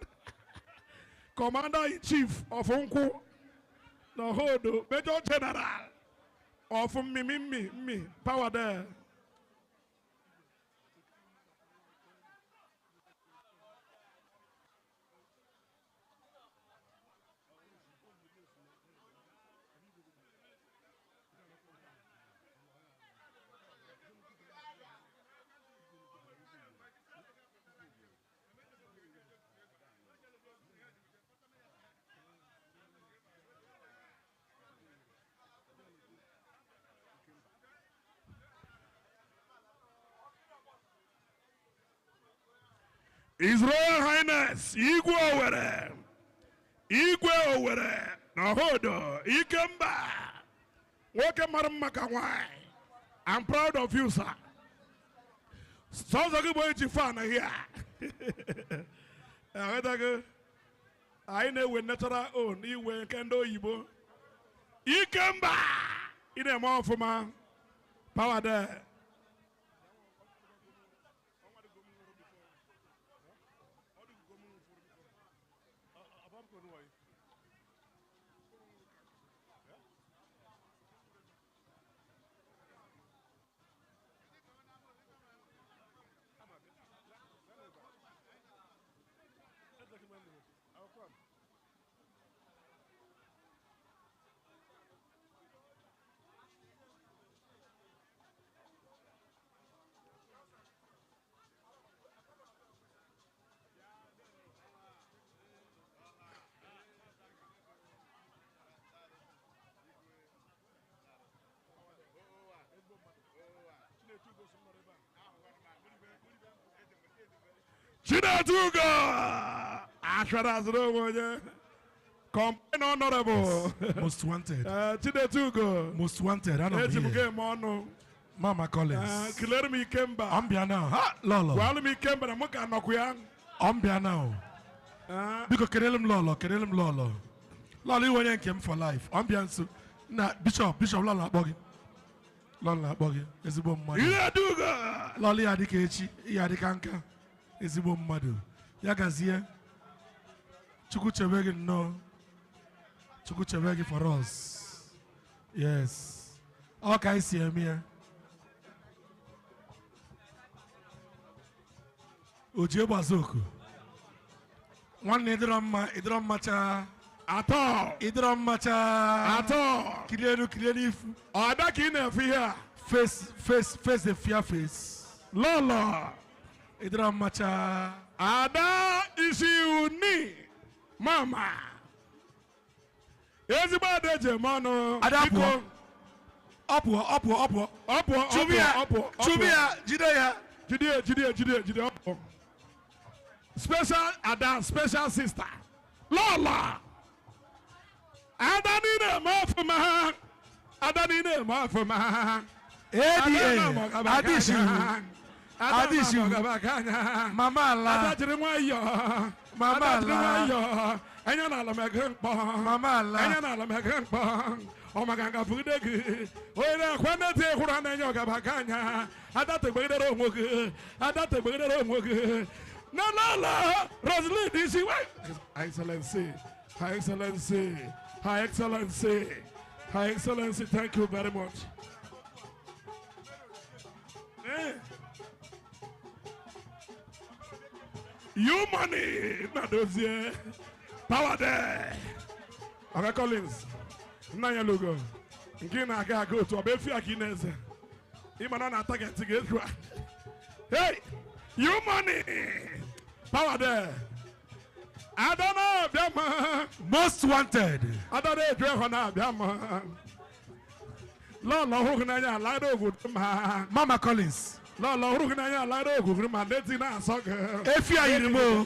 Commander in chief of Nkwụ na Ohodo, Major General of Mmimi Mmi power there. His Royal Highness Igwe Owere, Igwe Owere, Nahodo, Ikemba, nwoke mara mma ka nwanyị. I'm proud of you, sir. Sọsọ gị bụ onye ji fan here. Aghọtago? Anyị na-ewe natural own iwe nke ndị oyibo. Ikemba, ị na-eme ọfụma. Power there. Chinedugo! Ashara Azro, Complain honorable. Yes. Most wanted. Chinedugo. Most wanted. I know. Mama Collins. Clear me Kemba. I'm here now. Ha, Lolo. Well, me Kemba, I'm not I'm here now. Because Kerelum Lolo, Kerelum Lolo. Lolo, you want came for life. I'm here so. Na Bishop, Bishop Lolo Bogi. Lolo Bogi. Ezigbo mmadụ. Chinedugo. Lolo ya dịka echi, ya dịka nka. Ezigbo mmadụ. Ya gazie. Chukwu chebe gị nnọọ. Chukwu chebe gị for us. Yes. Ọ ka anyị si eme ya. Oji gbazoku. Nwanne ịdịrọ mma, ịdịrọ mma chaa. Atọ. Ịdọrọ mmacha. Atọ. Kirie elu kirie n'ifu. Ada ka ị na-efe ihe a. Face face face the fear face. Lọlọ. Ịdọrọ mmacha. Ada isi uni. Mama. Ezigbo ada eji eme ọnụ. Ada Biko. pụọ. Ọ pụọ ọ pụọ ọ pụọ. Ọ pụọ ọ Chụbụ pụọ ya ọ pụọ ọ chụbụ pụọ. ya jide ya. Jide ya, jide ya, jide ya, jide ya, ọ pụọ. Special Ada, special sister. Lọlọ. Ada niile eme ọfụma. Ada niile eme ọfụma. ADA Adishiwu. Adishiwu. Mama Ada ala. jiri nwayọọ. Mama Ada jiri ala. nwayọọ. Anya n'ala mege mkpọ. Mama ala. Anya n'ala mege mkpọ. Ọ maka nga bugide gị. Onye na-ekwe na-eti ekwuru na-enye ọgaba ka anya. Ada tegbegidere onwe gị. Ada tegbegidere onwe gị. Na lala Rosaline isi we. Her Excellency, Her Excellency, Her Excellency, Her Excellency, thank you very much. Eh. You money, Nadozie. Power there. Oga Collins, nna ya logo. Nke ị na-aga aga otu ọ bụ efi a ka ị na-eze. Ịma na ọ na-ata gị ntị gị efu a. Hey, you money. Power there. Ada na-abịa ma. Most wanted. Ada na-eju ehọ na-abịa ma. Lọlọ hụrụ gị n'anya ala ogwu ma. Mama Collins. Lọlọ hụrụ gị n'anya ala ogwu ma neti na-asọ gị. Efi a yiri m o.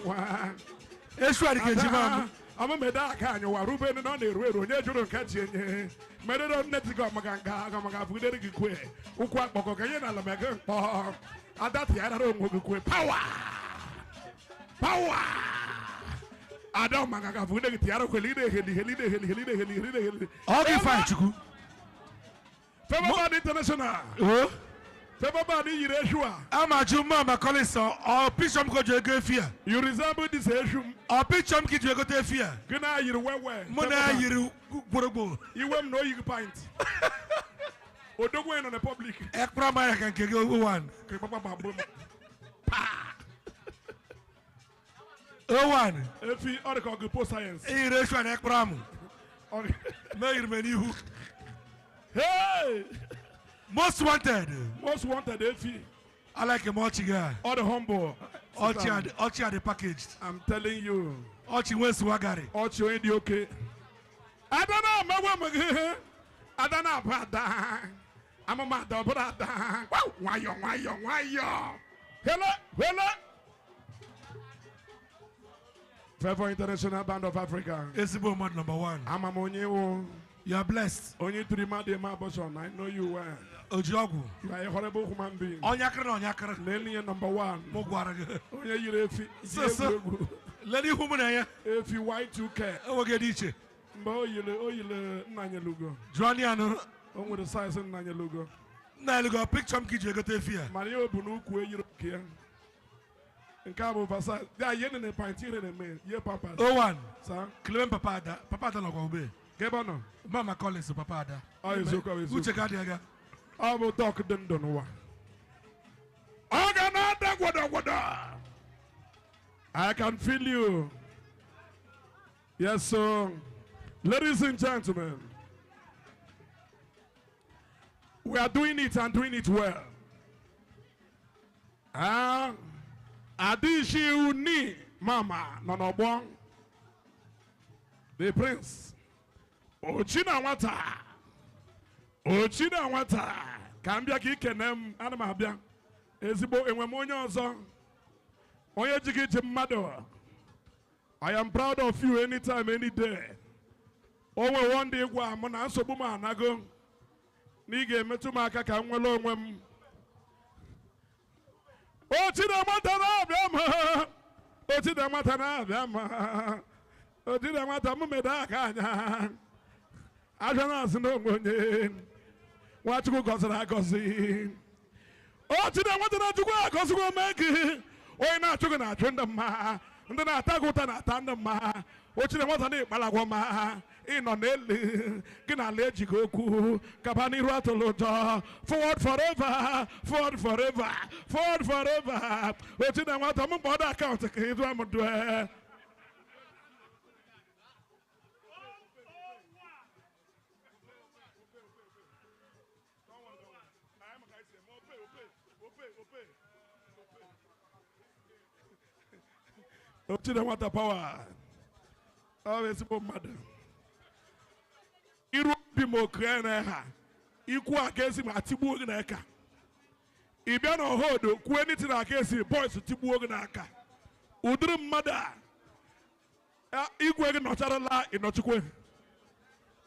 Esu a dị ka ejima m. Ọmụmede aka anyị wa rube na ọ na-eru eru onye jụrụ nke ji enye merere nne di gị ọmaga nga ọmaga bugidere gị kwe ụkwụ akpọkọ ka ihe na ala mege mkpọ ada tịgharịra onwe gị kwe pawa pawa ada ọmaga ga bugidere gị tịghara kwele ide heli heli ide heli heli ide heli heli ide heli. Ọ gị fine Chukwu. Favour Band International. O. Favour Band yiri eshu a. Ama jụ Mama Collins ọ picture m ka o ji ego efi a. You resemble this eshu. Ọ picture m ka i ji egote efi a. Gị na yiri wewe. Mụ na ya yiri gborogbo. Iwe m na oyi gị pint odogwu nọ na public. Ekpere m anya ka nke gị one. Ka kpakpa gbagbo m. O one. Efi ọ dị ka ọgụ post sayensị. Eyiri esu a na ekpere m. Me yiri m n'ihu. Hey! Most wanted. Most wanted efi. I like him ọchị gị a. Ọ dị humble. Ọchị a dị ọchị a dị packaged. I'm telling you. Ọchị nwee swaggery. Ọchị onye dị oke. Ada na-amagwa m gị. Ada na-abụ ada. Amụma ada ọ bụrụ ada. Wow! Nwayọ nwayọ nwayọ. Hele hele. Favour International Band of Africa. Ezigbo mmadụ number one. Ama m onye wụ. You are blessed. Onye tụrụ ime adịghị eme abortion. I know you well. Oji ọgwụ. You are a horrible human being. Ọnyakịrị na ọnyakịrị. Lelee ihe number one. Mụ gwara gị. Onye yiri efi. So, so. Egwu egwu. Lelee ihu mụ na ya. Efi Y2K. Enweghị dị iche. Mgbe o yiri Nnanyelugo. Jụọ ya nụ. O nwere size Nnanyelugo. Nna elugo picture m ka i ji egote efi a. Mana ihe o bu n'ukwu eyiri nke ya. Nke a bụ oversize. Ya ihe nene pint ire na-eme. Ihe pampers. O one. Sa. Clement Papa Ada. Papa Ada nọkwa ube. Ka ebe ọ nọ? Mama Collins Papa Ada. Ọ eziokwu, ọ eziokwu. Uche ka adịghị aga. Ọ bụ dọk dị ndụ n'ụwa. Ọ ga na-ada gwọdọ gwọdọ. I can feel you. Yes, so, ladies and gentlemen, we are doing it and doing it well. Ah, Adishi Uni Mama nọ n'ọgbọ. The prince. Ochi na nwata. Ochi na nwata. Ka m bịa ka ikene m, ana m abịa. Ezigbo enwe m onye ọzọ. Onye ji gị ji mmadụ. I am proud of you anytime, any day. O nwe one day gwa m na nsogbu m anago. Na ị ga-emetụ m aka ka m nwere onwe m. Ochi na nwata na-abịa m. Ochi na nwata na-abịa m. Ochi na nwata m mede aka anya. Abịa na-asị na onwe onye. Nwachukwu gọziri agọzi. Ochi na nwata na Chukwu agọzikwa ome gị. Onye na-achụ gị na-achụ ndị mma. Ndị na-ata gị ụta na-ata ndị mma. Ochi na nwata na-ịkpalagwa ma. Ị nọ n'elu gị na ala ejighị okwu gaba n'iru atụrụ ụjọ. Forward forever, forward forever, forward forever. Ochi na nwata m mgbe ọ dị account ka ịdụ m due. Ochide nwata power. Ọ bụ ezigbo mmadụ. Iru obi m okue na ha. Ikwu aka esi ma tigbuo gị n'aka. Ị bịa na ọhọdụ kwuo anything aka esi boys tigbuo gị n'aka. Ụdịrị mmadụ a igwe gị nọcharala ịnọchikwe.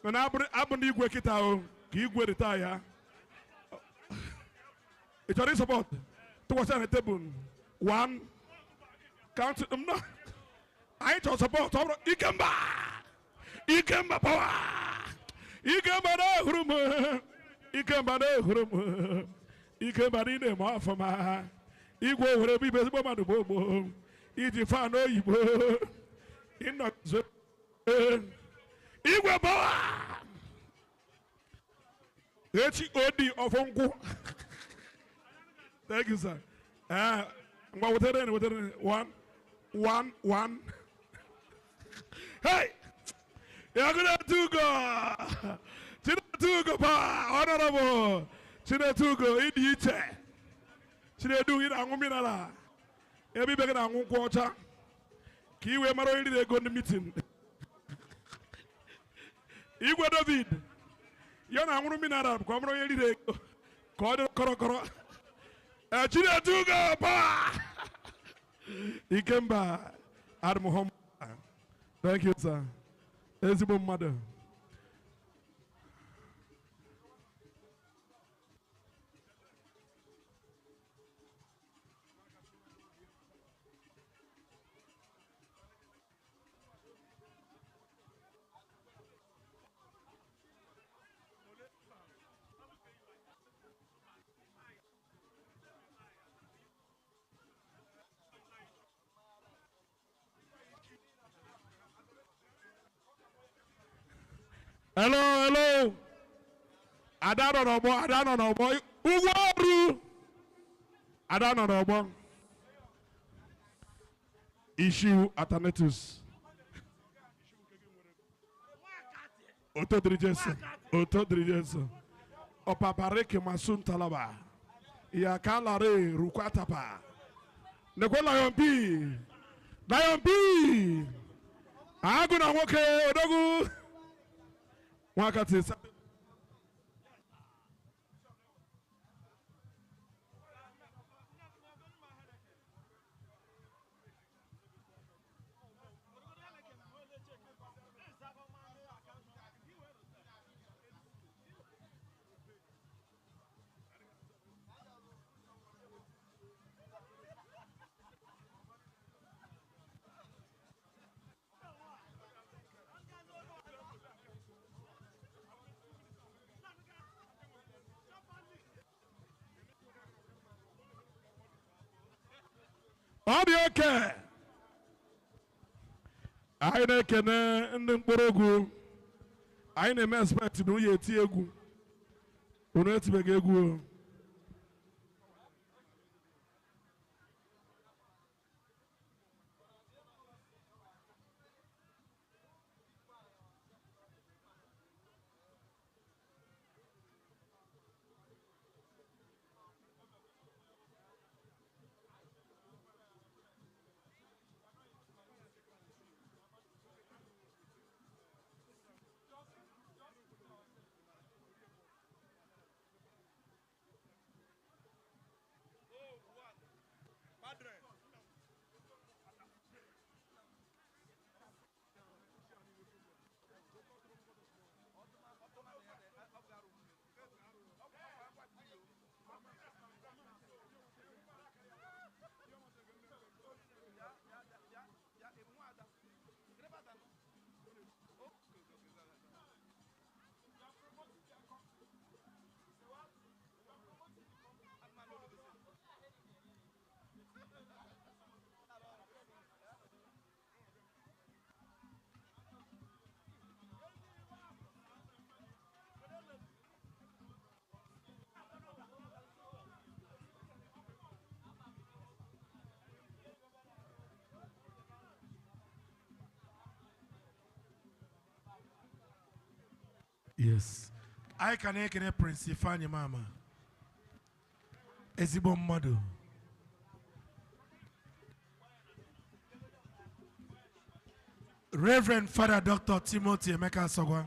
Mana abụ na igwe kịta o ka igwe rita ya. Ị chọrọ ịsọpọt? Tụkwasị na tebụl. 1 count no. Anyị chọrọ sọpọt ọ bụrụ Ikemba. Ikemba power. Ikemba na-ehuru m. Ikemba na-ehuru m. Ikemba na ị na-eme ọfụma. Igwe ohere bụ ibe ezigbo mmadụ gboo gboo. Iji fan oyibo. Ịnọzo. Igwe power. HOD of Nkwụ. Thank you, sir. Ngwa wetere wetere 1 1 1. Hey! Yagunetugo! Chinetugo pa! Honorable! Chinetugo, ịdị iche. Chinedu, ị na-aṅụ mineral. Ebe ibe gị na-aṅụ nkwụ ọcha. Ka i wee mara onye riri ego ndị meeting. Igwe David, ya na-aṅụrụ mineral ka ọ mara onye riri ego. Ka ọ dị kọrọkọrọ. Chinetugo pa! Ikemba Admuhom. Thank you, sir. Ezigbo mmadụ. Hello, hello. Ada nọ n'ọgbọ, Ada nọ n'ọgbọ. Ụgwọ ọrụ. Ada nọ n'ọgbọ. Issue Athanetus. Oto dịrị Jesu. Oto dịrị Jesu. Ọpapareke masun talaba. Yakalare rukwatapa. Nekwe Lion P. Lion P. Agụ na nwoke odogwu. Nwakati ọ dị oke. Anyị na-ekene ndị mkpụrụ egwu. Anyị na-eme expect na onye eti egwu. Unu etibeghị egwu o. Yes. I can ekene Prince Ifeanyi Mama. Ezigbo mmadụ. Reverend Father Dr. Timothy Emeka Asogwa.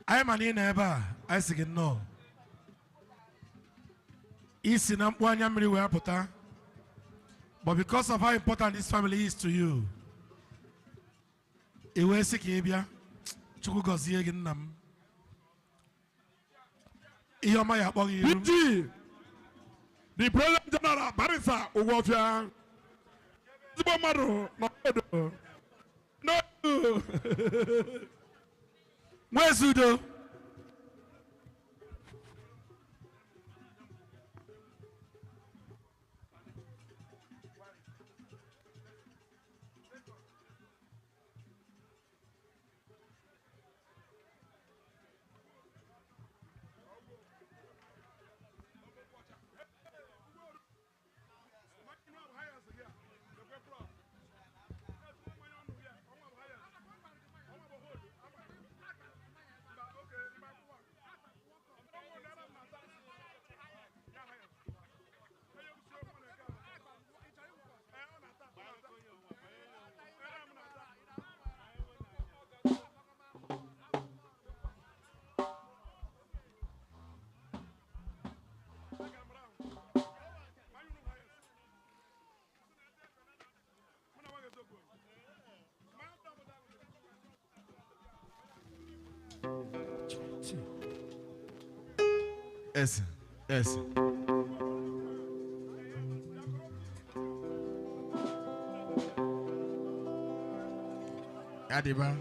Anyị ma na ị nọ ebe a, anyị sị gị nnọọ. Isi na mkpu anya mmiri wee pụta. But because of how important this family is to you, i wee sị ka ị bịa, Chukwu gọzie gị nna m. Ihe ọma ya akpọ gị iru. PG, the President General Barrister Ugwofia, ezigbo mmadụ n'obodo n'otu. Nwezudo. Yes, yes. Adiba.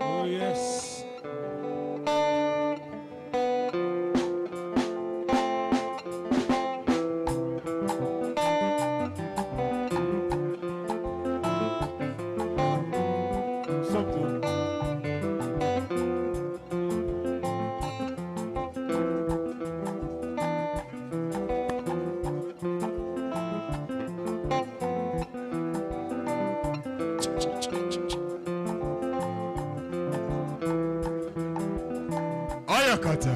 Oh, yes. Something. Oyakata.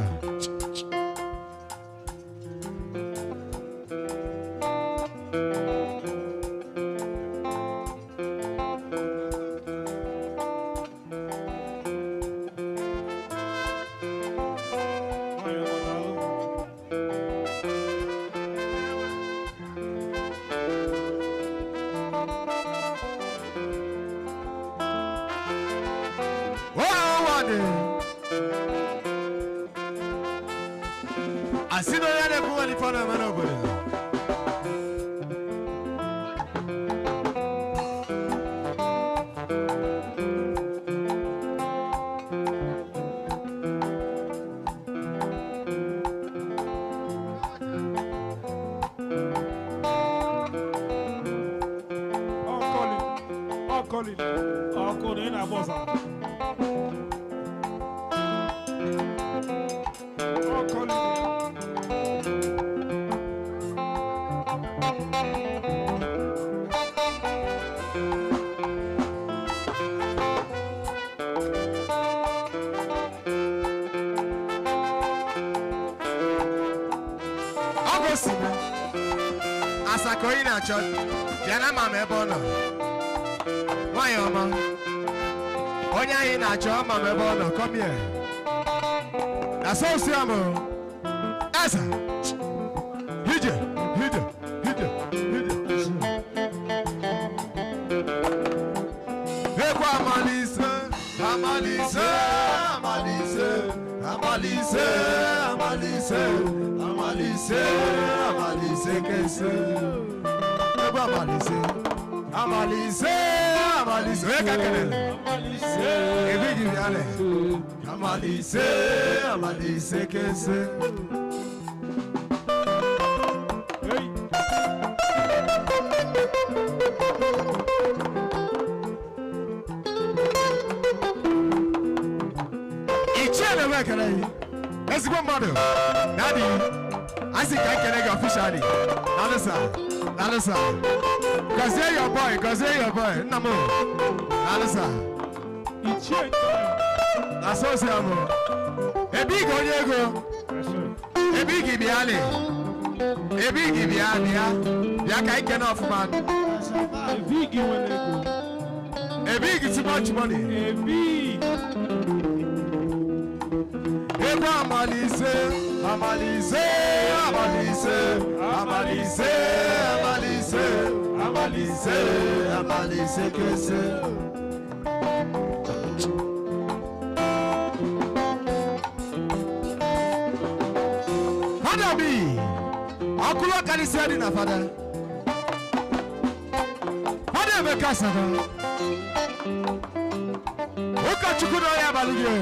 Oh, what? Asị na onye na-ekwu nwere ife ọ na-eme n'obodo. Ọkọlị, ọkọlị, ị na-agba ọsọ. Ọkọlị. Ọ gosi m asaka onye na-achọ bịa na ama m ebe ọ nọ. Nwanyị ọma, onye anyị na-achọ ama m ebe ọ nọ. Come here. Na so si am o. Esa. Hije, hije, hije, hije. Ekwe amalise, amalise, amalise, amalise, amalise, amalise, amalise kese. Ekwe amalise, amalise, amalise. Onye ka kelele? Ebe gị bịa. Amalise, amalise kese. Hey. Ichie. Fada m ekele gị. Ezigbo mmadụ. Daddy, a sị ka ekele gị officially. Daalụ sir. Daalụ sir. Gọzie your boy, gọzie your boy. Nna m. Daalụ sir. Na so si abụ. Ebe ị ga onye ego. Ebe ị ga bịa lị. Ebe ị ga bịa bịa. Bịa ka ike na ọfụma. Ebe ị ga too much money. Ego amalise, amalise, amalise, amalise, amalise, amalise, amalise kese. Fada mi, ọkụlọ karịsịa dị na fada. Fada Emeka Saba. Ụkọchukwu na ọya abalị gị.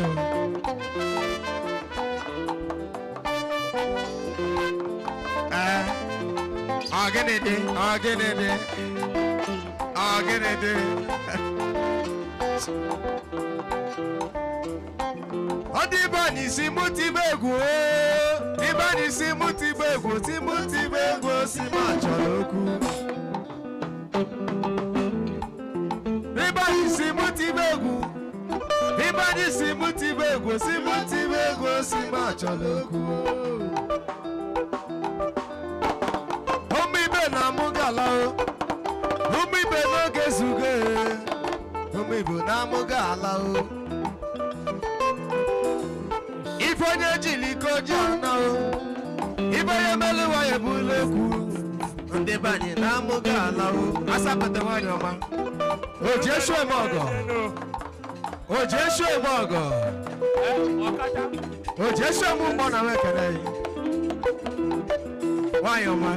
Ọ gịnị dị? Ọ gịnị dị? Ọ gịnị dị? Ọ dị be anyị si mụ tibe egwu oo. Dị be anyị si mụ tibe egwu, si mụ tibe egwu, si m achọrọ okwu. Dị be anyị si mụ tibe egwu. Dị be anyị si mụ tibe egwu, si mụ tibe egwu, si m achọrọ okwu. Ụmụ ibe na-amụ gala o. Ụmụ ibe n'oge zugo e. Ụmụ ibe na-amụ gala o. Ife onye jiri iko ji ana o. Ife onye melu nwa ya ebula okwu. Ndị be anyị na-amụ gala o. Asapụta nwaanyị ọma. O ji eshu eme ọgọ. O ji eshu eme ọgọ. O ji eshu eme ụgbọ na nwa ekele yi. Nwaanyị ọma.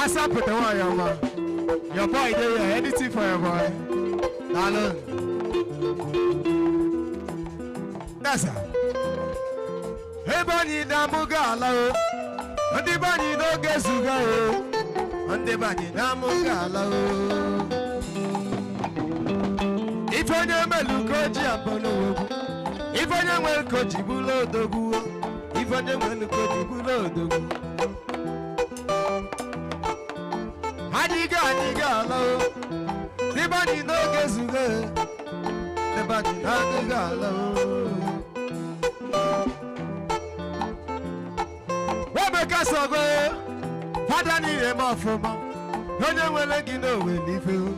Asapụta nwaanyị ọma. Your boy dey here, anything for your boy. Daalụ. Dasa. Ebe anyị na-amụ ga-ala o. Ndị be anyị n'oge zuga o. Ndị be anyị na-amụ ga-ala o. Ife onye melu ka o ji abụ n'owogwu. Ife onye nwere ka o ji bụrụ odogwu. Ife onye nwere ka o ji bụrụ odogwu. Anyị ga-ala o. Ndị be anyị n'oge zuga o. Ndị be anyị n'oge ga-ala o. Wemeka sogo fada niile eme ọfụma. Onye nwere gị n'owe n'ife o.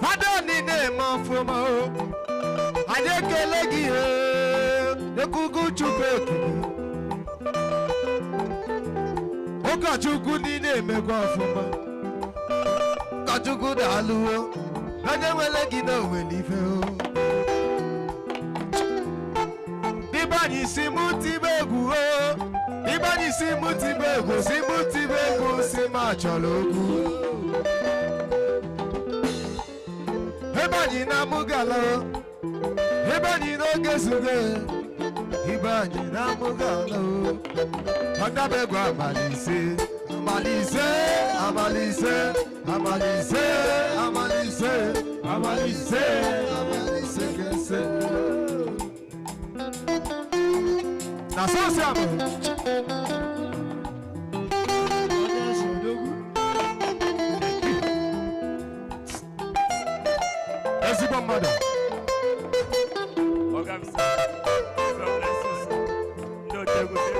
Fada niile eme ọfụma o. Anyị ekele gị o. Ekuku Chukwu okike. Ụkọchukwu niile emekwa ọfụma. Ụkọchukwu daalụwo. Onye nwere gị n'owe n'ife o. Ibe anyị si mụ tibe egwu o. Ibe anyị si mụ tibe egwu, si mụ tibe egwu, si m achọrọ okwu. Ebe anyị na-amụ gala o. Ebe anyị n'oge zugo e. Ibe anyị na-amụ gala o. Ọdaba egwu amalise, amalise, amalise, amalise, amalise, amalise, amalise kese. Na so si abụ. Ezigbo mmadụ. Oga m sir. God bless you, sir. Ndị otu egwu sir.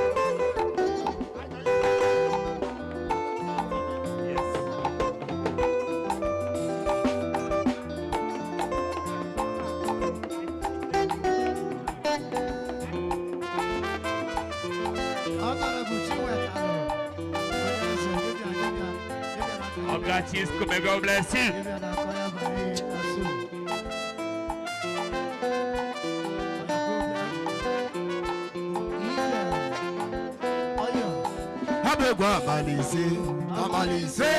Yes. Oga Chisco, may God bless you. Ha bụ egwu amalise, amalise,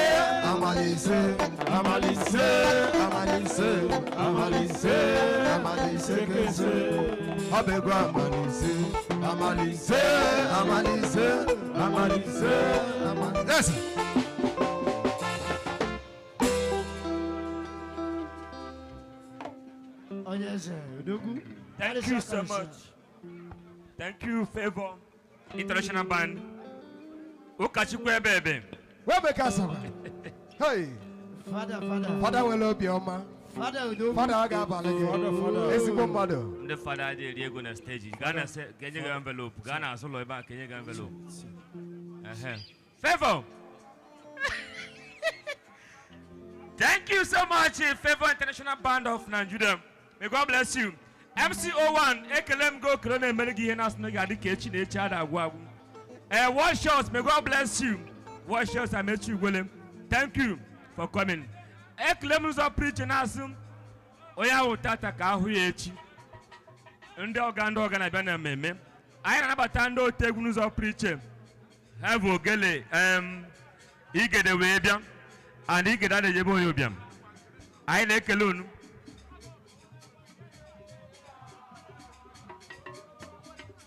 amalise, amalise, amalise, amalise, amalise kese. Ha bụ egwu amalise, amalise, amalise, amalise, amalise. Yes. Onye Odogwu. Thank you so much. Thank you, Favor International Band. Ụkọchukwu ebe ebe. Webe kasaba. Hey. Father, Father. Fada nwere obiọma. Father Odogwu. Fada ọ ga-abalị gị. Ezigbo mmadụ. Ndị fada adịghị eri ego na stage. Gaa na se ka enye gị envelope. Gaa na azụ ụlọ ebe a ka enye gị envelope. Ehe. Favor. Thank you so much, Favor International Band of Nigeria. May God bless you. MC01, ekele m gị okele na-emere gị ihe na-asị na ị ga-adị ka echi na echi ada agwụ agwụ. One shot, may God bless you. One shot, Amechi Ugwele. Thank you for coming. Ekele m ụzọ preach na-asị onye ahụ tata ka ahụ ya echi. Ndị ọga na-abịa na mmemme. Anyị na-anabata ndị otu egwu n'ụzọ preach. Ha bụ ogele igede wee bịa. And igede a na-ejebe onye ụbịam. Anyị na-ekele unu.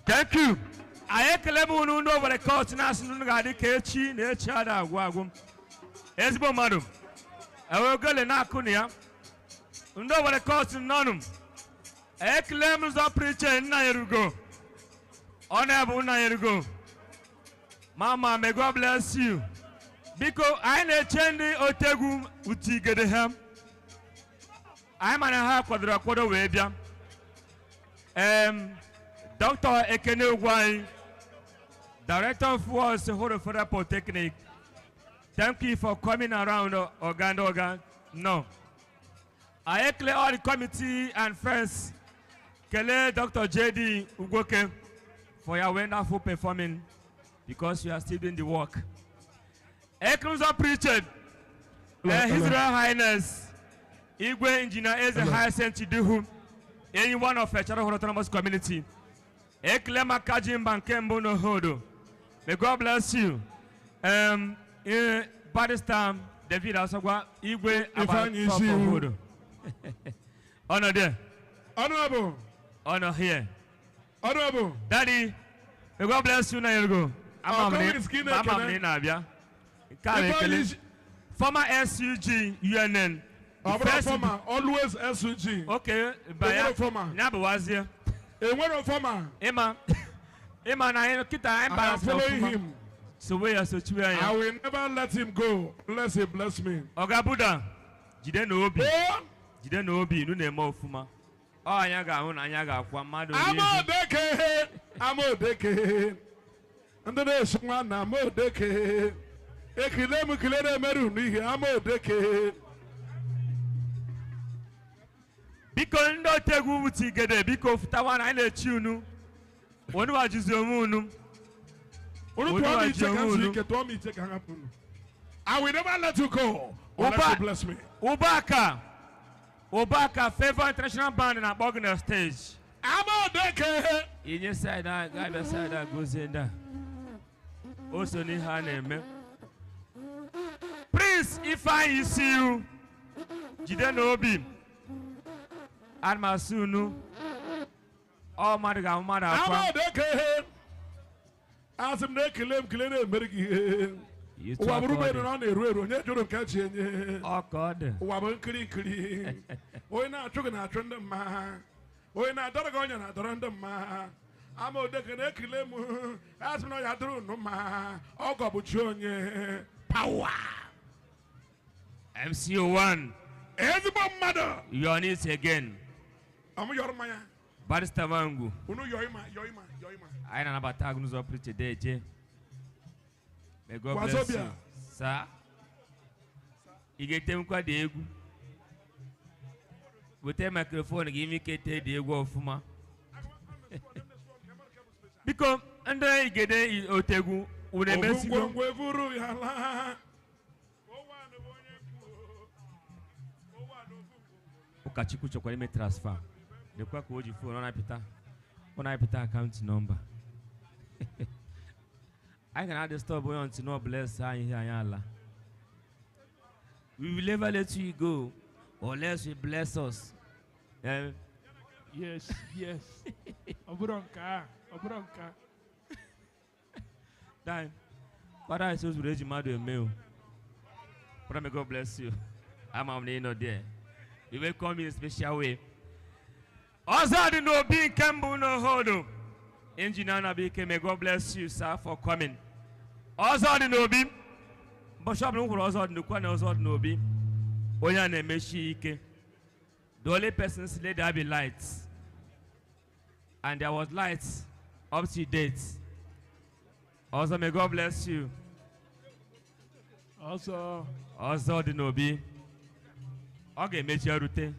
Thank you. Anyị ekele m unu ndị Owerri Court na-asị na unu ga-adị ka echi na echi ada agwụ agwụ. Ezigbo mmadụ. Ewe ogele na-akụ na ya. Ndị Owerri Court nọnụ. Ekele m ụzọ preacher nna erugo. Ọ na-ebu nna erugo. Mama, may God bless you. Biko, anyị na-eche ndị otegwu utigede ha. Anyị ma na ha kwadoro akwado wee bịa. Dr. Ekene Ugwuanyi, Director of Works, Owerri Federal Polytechnic. Thank you for coming around, Oga and Oga. No. I declare all the committee and friends. Kele Dr. J.D. Ugwoke for your wonderful performing because you are still doing the work. Ekrunzo preacher, His Royal Highness, Igwe Engineer Eze Hyacinth Chiduhu, any one of the Charter Autonomous Community. Eklema Kajimba Nkembo no Hodo. May God bless you. Barrister David Asogwa, Igwe Ifeanyi Isiwu. Hodo. Honor there. Honorable. Honor here. Honorable. Daddy, may God bless you now you go. Ọkọ Wizkid Mama ekele. m na-abịa. Nke a Ifeanyi na-ekele. Isi- Former SUG UNN. Ọ bụrụ First- former, always SUG. Okay, baya. Enwero former. Ya bụ wazie. Enwero former. Ịma ịma na anyị kịta anyị I am balance following ọfụma. him. Sowe ya sochiwe I ya. will never let him go unless he bless me. Ọga Buda, jide na obi. Oh, Jide na obi, unu na-eme ọfụma. Ọ anya ga-ahụ na anya ga-akwa mmadụ rie ehi. Amodeke, Amodeke. Ndị na-esi nwa na Amodeke. Ekele m kelere emerụ n'ihi Amodeke. Biko ndị otegwu wutigede biko fụtawa na anyị na-echi unu. Onu wajizi onwe unu. Unu Olu tụọ m iche ka m aji zuo unu. ike, tụọ m iche ka m hapụ unu. I will never let you go unless Ụba- you bless me. Ụbaka Ụbaka Favor International Band na-akpọ gị na stage. Amodeke. Inye side a ga-abịa side a gozie ndị a. O so n'ihe a na-eme. Prince Ifeanyi Isiu, jide n'obi. Ana m asị unu, ọ mmadụ ga-ahụ mmadụ akwa. Amodeke. Asị m na ekele m kelere emere gị ihe. Ịtụ Ụwa aka bụrụ ọ dị. mmadụ na ọ na-eru eru, onye jụrụ nke chi enye. Ọ ka ọ dị. Ụwa bụ nkiri nkiri. Onye na-achụ gị na-achụ ndị mma. Onye na-adọrọ gị ọnya na-adọrọ ndị mma. Amodeke na-ekele m. Asị m na ọ ya dịrị unu mma. Ọgọ bụ chi onye. Pawa. MC01, Ezigbo mmadụ. you are on it again. Ọmụ yọrọ mmanya. Barrister Mangu, Unu yọọ ịma, yọọ ịma, yọọ ịma. anyị na-anabata gị n'ụzọ pụrụ iche deje. May God bless Wazobia. you. Sir, ị ga-etemkwa dị egwu. Weta microphone gị ime ike tee dị egwu ọfụma. Biko, ndị igede otegwu, unu Ofu emesigo. ngwongwo evuru ya laa. Ụkọchukwu chọkwara ime transfer. Lekwa ka o ji phone ọ na-apịta. Ọ na-apịta akaụntụ nọmba. Anyị ga na-adịstọb onye ntị na ọ bless anyị ihe anyị ala. We will never let you go unless you bless us. Yes, yes. Ọ bụrụ nke a, ọ bụrụ nke a. Time. Father, I say, eji mmadụ eme o. Father, may God bless you. Ama m na ị nọ there. You will come in a special way. Ọzọ dị n'obi nke mbụ n'ohodo. Engineer Nabike, may God bless you, sir, for coming. Ọzọ dị n'obi. Mbọchị ọbụla m hụrụ ọzọ dị n'okwu na ọzọ dị n'obi. Onye a na-emechi ike. The only person let there be light. And there was light up to date. Also, may God bless you. Also, Ọzọ dị n'obi. Ọ ga-emechi erute.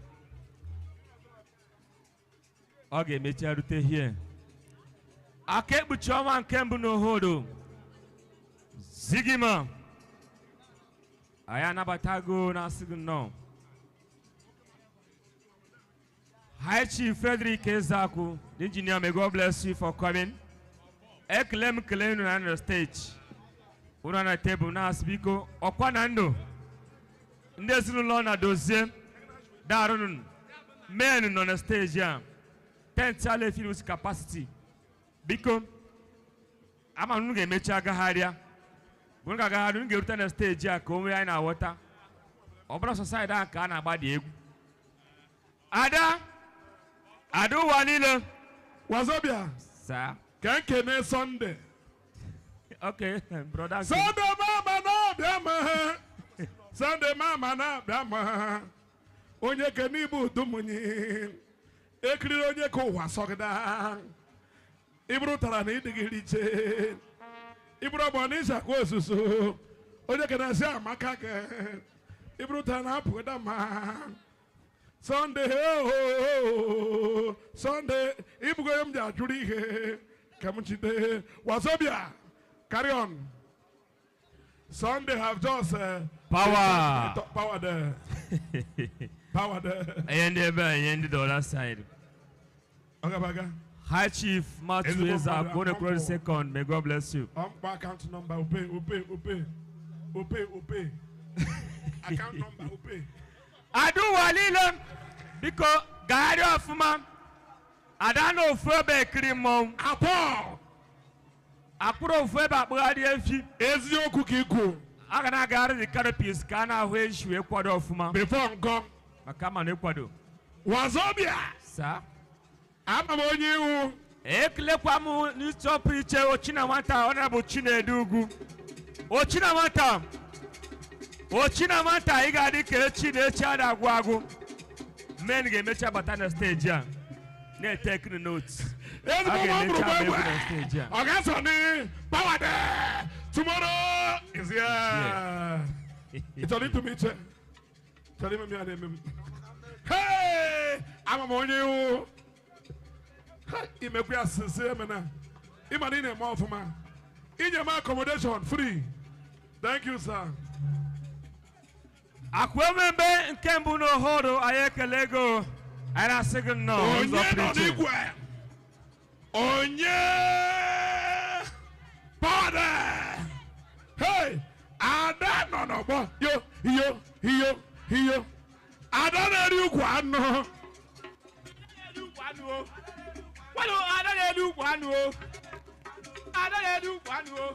Ọ ga-emechi erute here. Aka ekpuchi ọnwa nke mbụ n'ohodo. Zigima. Anyị anabatago na-asị gị nnọọ. High Chief Frederick Ezeaku, the engineer, may God bless you for coming. Ekele m kele unu na na stage. Unu na tebụl na-asị biko ọkwa na ndụ. Ndị ezinụlọ na-dozie darụnụ men nọ na stage a. Tent ala efiri with capacity. Biko, ama unu ga-emechi agagharịa. Unu ga-agagharị, unu ga-erute na stage a ka o nwee anyị na-aghọta. Ọ bụrụ sọ side ahụ ka a na-agbadi egwu. Ada, ada ụwa niile. Wazobia. Sir. Ka nkene Sunday. Okay, brother. Sunday mama na-abịa ma. Sunday mama na-abịa ma. Onye kene ibu udumunyi. Ekiriri onye ka ụwa sọgịda. Iburu tara na ịdịghị iche. Iburu ọgbọ na ịsakwa osusu. Onye kene asị amaka ke. Iburu tara na apụgịda ma. Sunday, oh, Sunday, ibugo m ji ajụrụ ihe ka m chite. Wazobia, carry on. Sunday have just power, power there, power there. Ihe ndị ebe a, ihe ndị the other side. Ogabaga. High Chief Matthew Ezeaku, Onekwuru second, may God bless you. Account number, obey, obey, obey, obey, obey. Account number, obey. Aduwa niile, biko gagharịa ọfụma. Ada na ofu ebe ekiri mmọnwụ. Apọ! Akpụrụ ofu ebe akpụgharị efi. Eziokwu ka ikwu. A ga na-agagharị the canopies ka a na-ahụ eji wee kwado ọfụma. Before nkọ. Maka ama na ịkwado. Wazobia! Sir. Ama m onye iwu. Ekelekwa m n'ịchọpụ iche Ochinanwata, Honorable Chinedu Ugwu. Ochinanwata! Ochinanwata, ị ga-adị ka echi na echi a na-agwụ agwụ. Men ga-emechi abata na steji a na-etekiri notes. Ezigbo A nwa ga-emechi mụrụ ama egwu egbe. na steji a. Ọ ga-eso ni power there. Tomorrow is here. Ị chọrọ ịtụ m iche? Chọrọ ime m ya na-eme m. Hey! Ama m onye iwu. Imekwu ya sisi emena. Ịma na ị na-eme ọfụma. Inye m accommodation free. Thank you, sir. Akwemembe nke mbụ n'ohoro anyị ekele go. Anyị na-asị gị nnọọ ụzọ Onye nọ pụrụ iche. n'igwe? Onye power there. Hey! Ada nọ n'ọgbọ. Yo, yo, yo, yo. Ada na-eri ukwu anụ. Kwado ada na-eri ukwu anụ o. Ada na-eri ukwu anụ o.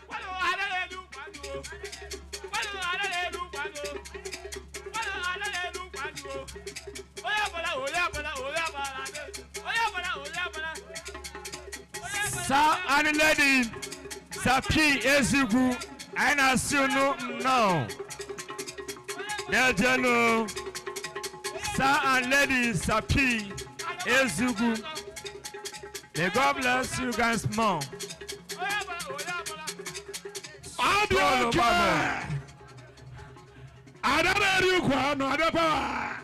Kwado ada na-eri ukwu anụ o. Kwado ada na-eri ukwu anụ o. Kwado ada na-eri ukwu anụ o. Onye ọbụla, onye ọbụla, onye ọbụla, onye ọbụla, onye ọbụla. Sir and lady, Sir P. Ezugwu, anyị na-asị unu nnọọ. Na-ejenu. Sir and lady, Sir P. Ezugwu. May God bless you guys more. Ọ dị oke. Ada na-eri ukwu anụ, ada power.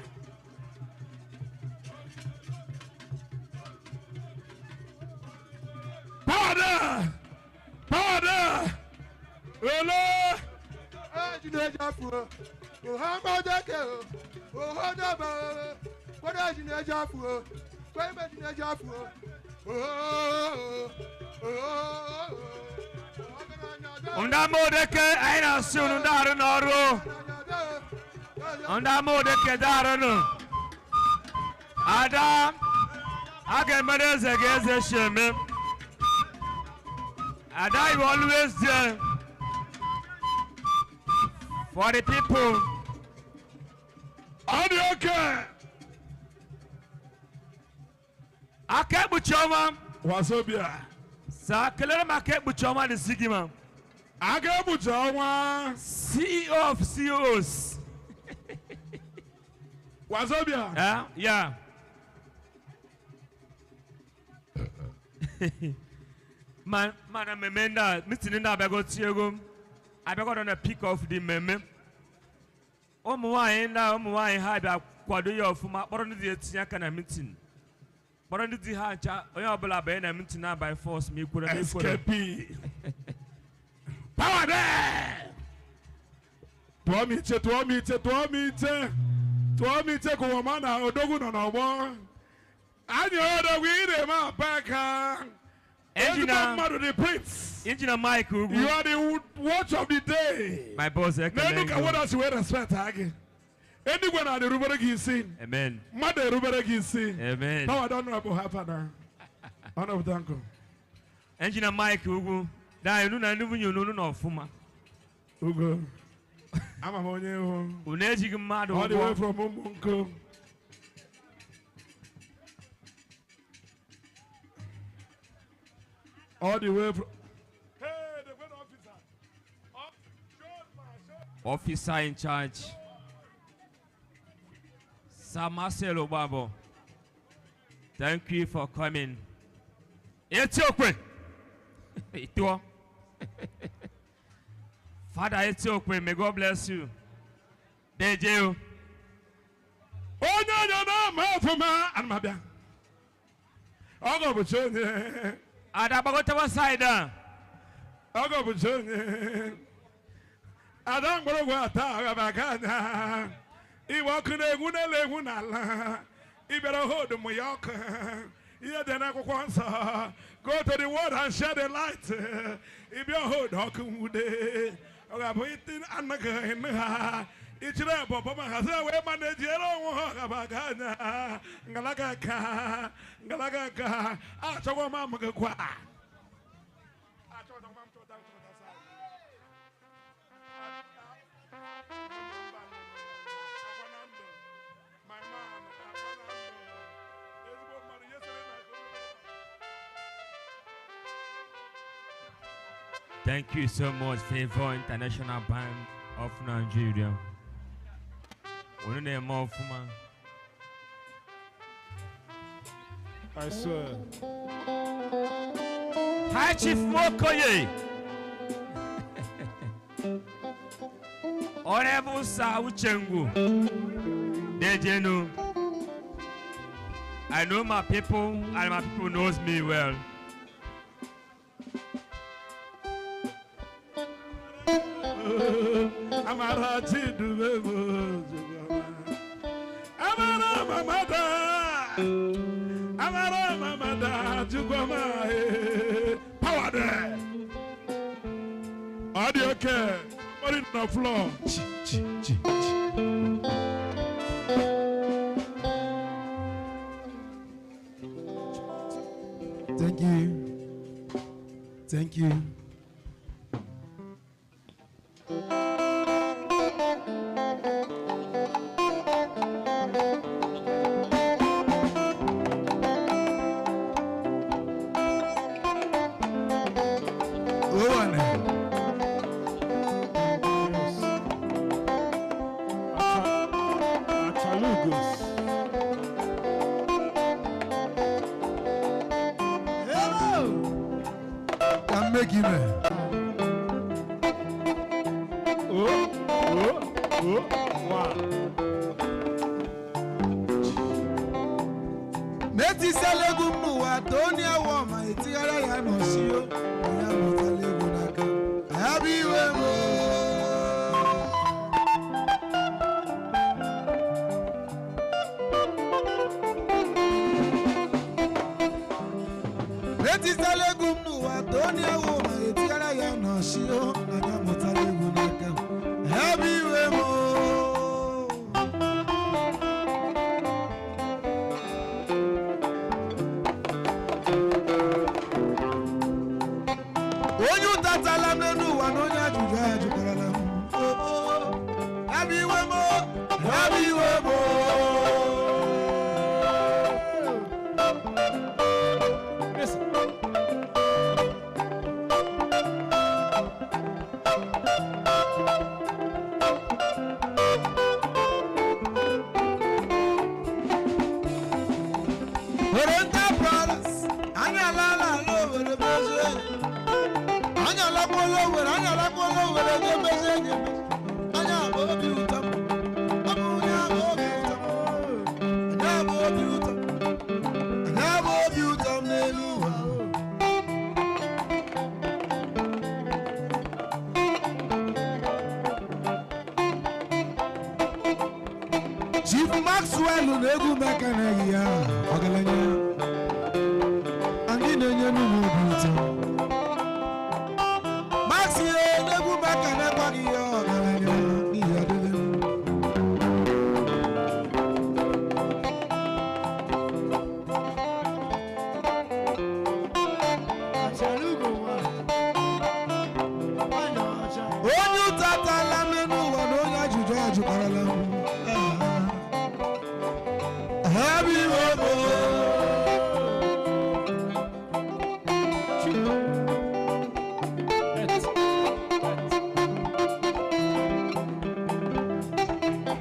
Power there. Power there. Ole. Ndị ama odeke anyị na-asị unu ndị arụ n'ọrụ. Ndị ama odeke dị arụ nụ. Ada, a ga-emere eze gị eze si eme. Ada, you always there for the people. Ọ dị oke. Aka ekpuchi ọnwa. Wazobia. Sir, kelere m aka ekpuchi ọnwa dị si gị ma. Aka ekpuchi ọnwa. CEO of CEOs. Wazobia. Yeah, yeah. Man, mmemme ndị a, meeting ndị abịago tie ego. Abịago na pick off the mmemme. Ụmụ nwaanyị ndị a, ụmụ nwaanyị ha bịa kwado ya ọfụma, kpọrọ ndị dị etinye aka na meeting. Kpọrọ ndị di ha ncha, onye ọbụla banye na meeting na by force ma ikwere ma ikwere. SKP. Power there. Tụọ m iche, tụọ m iche, tụọ m iche. Tụọ m iche ka ụwa ma na odogwu nọ n'ọgbọ. Anyị odogwu ị na-eme apa aka. Ezigbo mmadụ the prince. Engineer Mike Ugwu. You are the watch of the day. My boss ekele. N'elu ka weda si wee respect ha gị. Eluigwe na erubere gị isi. Amen. Mmadụ erubere gị isi. Amen. Power don know happen na. Honorable Danko. Engineer Mike Ugwu. Da enu na ndị nwunye unu nọ ọfụma. Ugo. Ama m onye ihu. Unu ejighị mmadụ All the ụgwọ. way from Umunko. All the way from. Hey, the good officer. Officer in charge. Sir Marcel Obabo. Thank you for coming. Etiokwe. Ituo. Father Etiokwe, may God bless you. Deje. Onye onye na-ama ọfụma anụmabịa. Ọgọ bụ chi onye. Ada gbagotewa side a. Ọgọ bụ chi onye. Ada mgbọrọgwụ ata aghaba aka anya. Iwe ọkụ na-egwu n'elu egwu n'ala. Ị bịara hold mụ ya ọkụ. Ihe dị n'akwụkwọ nsọ. Go to the world and share the light. Ị bịa hold ọkụ nwude. Ọ ga-abụ iti anaghị ene ha. Ichiri abụọ ma hazi wee ma na-ejiere onwe ha ọgaba aka anya. Ngalaga aka. Ngalaga aka. Achọkwa m amụ gị kwa. Thank you so much, Favor International Bank of Nigeria. Unu na-eme ọfụma. I swear. High Chief Mokoye. Honorable Sir Uchengu. Dejenu. I know my people and my people knows me well. Amara Chidubebo. Amara Mamada. Amara Mamada. Chukwama. Power there. Audio okay. Put it on the floor. Chi, chi, chi, chi. Thank you. Thank you. Owane. Yes. Achalugos. Hello. Can make him. Oh, oh, oh, one. Metisela egwu m n'ụwa too awọ ma etighara ya n'osio onye amụtala egwu n'aka ya bụ iwe m. Metisela egwu m n'ụwa too awọ ma etighara ya n'osio onye amụtala egwu n'aka ya bụ iwe m. Onye ụtatala m n'elu ụwa na onye ajụjụ ajụkarala m. Ya bụ iwe m, ya bụ iwe m. Oriental Brothers, anyị alaala ala Owerri mezie enyi. Anyị alakwuola Owerri, anyị alakwuola Owerri je mezie enyi. Anyị abụ obi ụtọ m. Ọ bụ onye abụ obi ụtọ m. Anyị abụ obi ụtọ m. Anyị abụ obi ụtọ m n'elu ụwa. Chief Maxwell na egwu mekanaghị ya ọgaranya anyị na-enye n'ụlọ obi ụtọ. Max ihe na-egwu mekanekwaghị ya ọgaranya n'ihi ọdịdị m. Onye ụta atala m n'ụwa na onye ajụjụ ajụkwarala m. Happy birthday.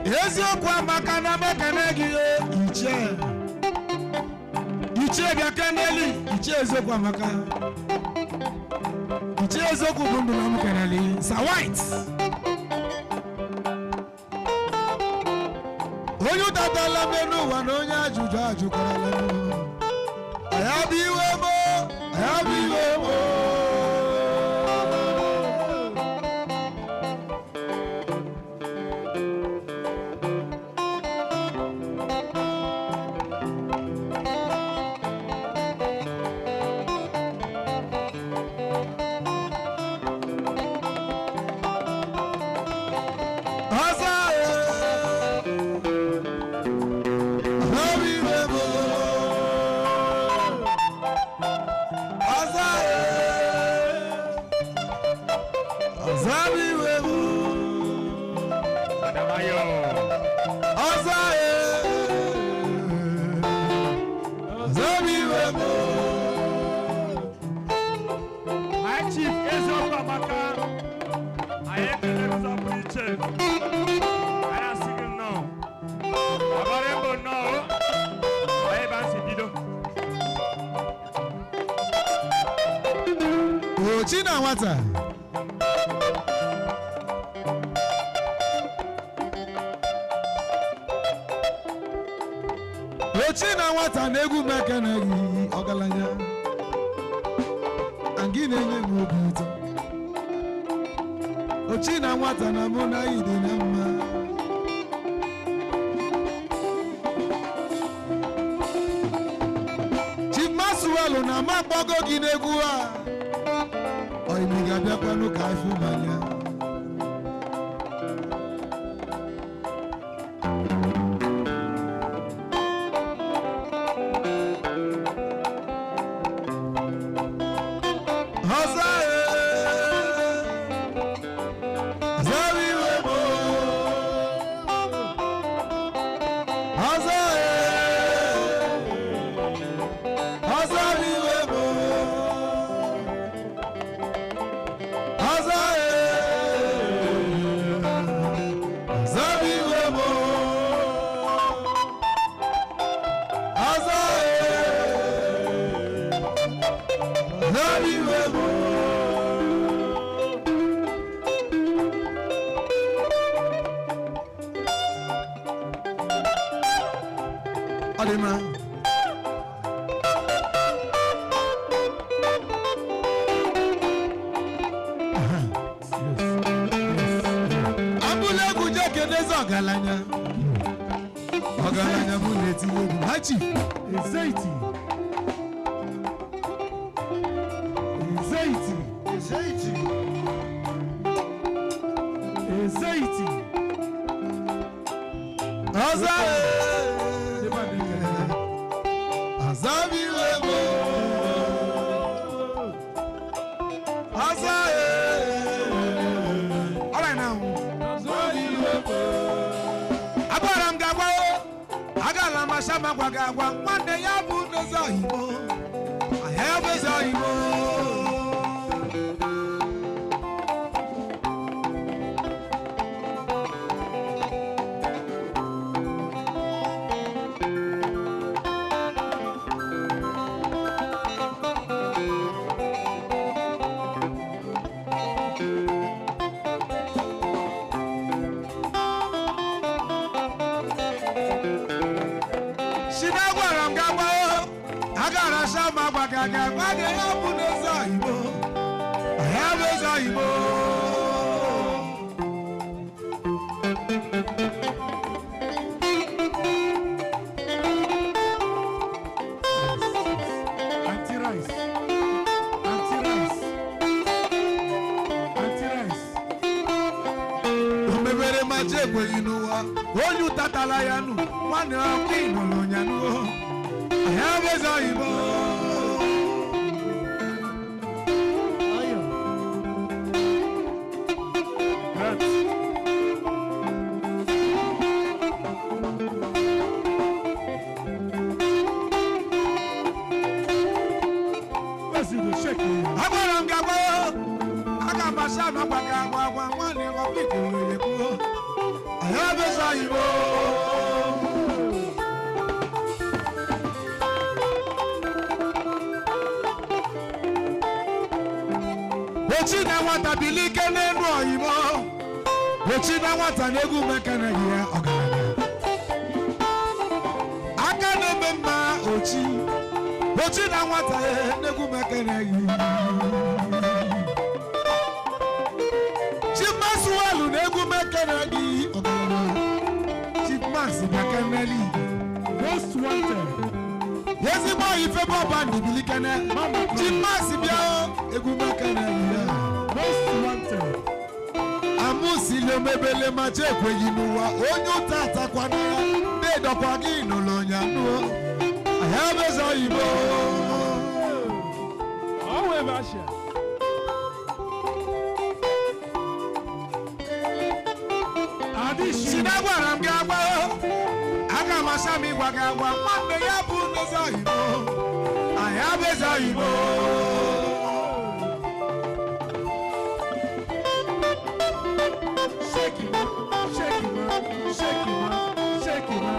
Eziokwu amaka na mekene gị ichie ichie bịa keneli ichie eziokwu amaka ichie eziokwu bụ ndụ na m keneli Sir White onye ụtatala m n'ụwa na onye ajụjụ ajụkwarala m. Ya bụ iwe mo, ya bụ iwe mo. Ọzọ ee, ya bụ iwe mo. Ọzọ ee, ọzọ bụ iwe mo. Adamayo. Ọzọ ee, ọzọ bụ iwe mo. High Chief Eziokwu Amaka, anyị ekele gị ụzọ pụrụ iche. Anyị asị gị nnọọ. Ọbara mbụ nnọọ o. Anyị ebe a si bido. Ochi na nwata. Ochi na nwata na-egwu mekene gị ọgaranya. Angị na-enye m obi ụtọ. Ochi na nwata na mụ na anyị dị na mma. Chief Maxwell na ama akpọgo gị n'egwu a. Ọyịmị ga-abịakwanụ ka afụ m anya. Ọzọ ee, ọzọ bụ iwe m oo. Ọzọ ee, ọzọ bụ iwe m oo. Ọzọ ee, ọzọ bụ iwe m oo. Ọzọ ee, ọzọ bụ iwe m oo. Ọ dị mma. Abúlé egwu jẹ́ kedezi ọgaranya. Ọgaranya mụ na-etinye egwu. Ha chief. Ezeiti. Ezeiti. Ezeiti. Ọzọ ee. Ebe a na-ekele. Ọzọ bụ iwe mụ. Ọzọ ee. All right now. Agwara m gị agwa o. Agala m asha m agwa gị agwa. Nwanne ya bụ n'eze oyibo. Ahịa bụ eze oyibo. Agara sama gbagaga gbage ya bụ n'eze oyibo. Ya bụ eze oyibo. Auntie Rice. Auntie Rice. Auntie Rice. Omebere ma jẹ́ ekweghị n'ụwa. Onye ụtatala ya nụ. Nwanne ọkụ ịnụrụ ya nụ. Ya bụ eze oyibo. Ayo. Grant. Where's you shake me? Agwara m gị agwa aga m asa m agwa gị agwa agwa nwanne ọkụ ịnụrụ ya kwuo. Ya bụ eze oyibo. Ochi na nwata bili ike n'elu oyibo. Ochi na nwata na-egwu mekanaghị ya ọgaranya. Aka na-eme mma ochi. Ochi na nwata ya na-egwu mekanaghị. Chief Maxwell na-egwu mekanaghị ọgaranya. Chief Max bịakaneli. Most wanted. Ezigbo ife bọba ndịbilikene. Chief Max bịa egwu mekanaghị ya. Most wanted. Amụsili omebele ma jee ekweghị n'ụwa onye ụta atakwana ya na-edokwa gị n'ụlọ ya nụọ ya bụ eze oyibo. Ọnwa ebe ashịa. Adishi. Si na gwara m gị agwa aga m asa m ịgwa gị agwa nwanne ya bụ eze oyibo ya bụ eze oyibo. Shake it, man. Shake it, man. Shake it, man. Shake it, man.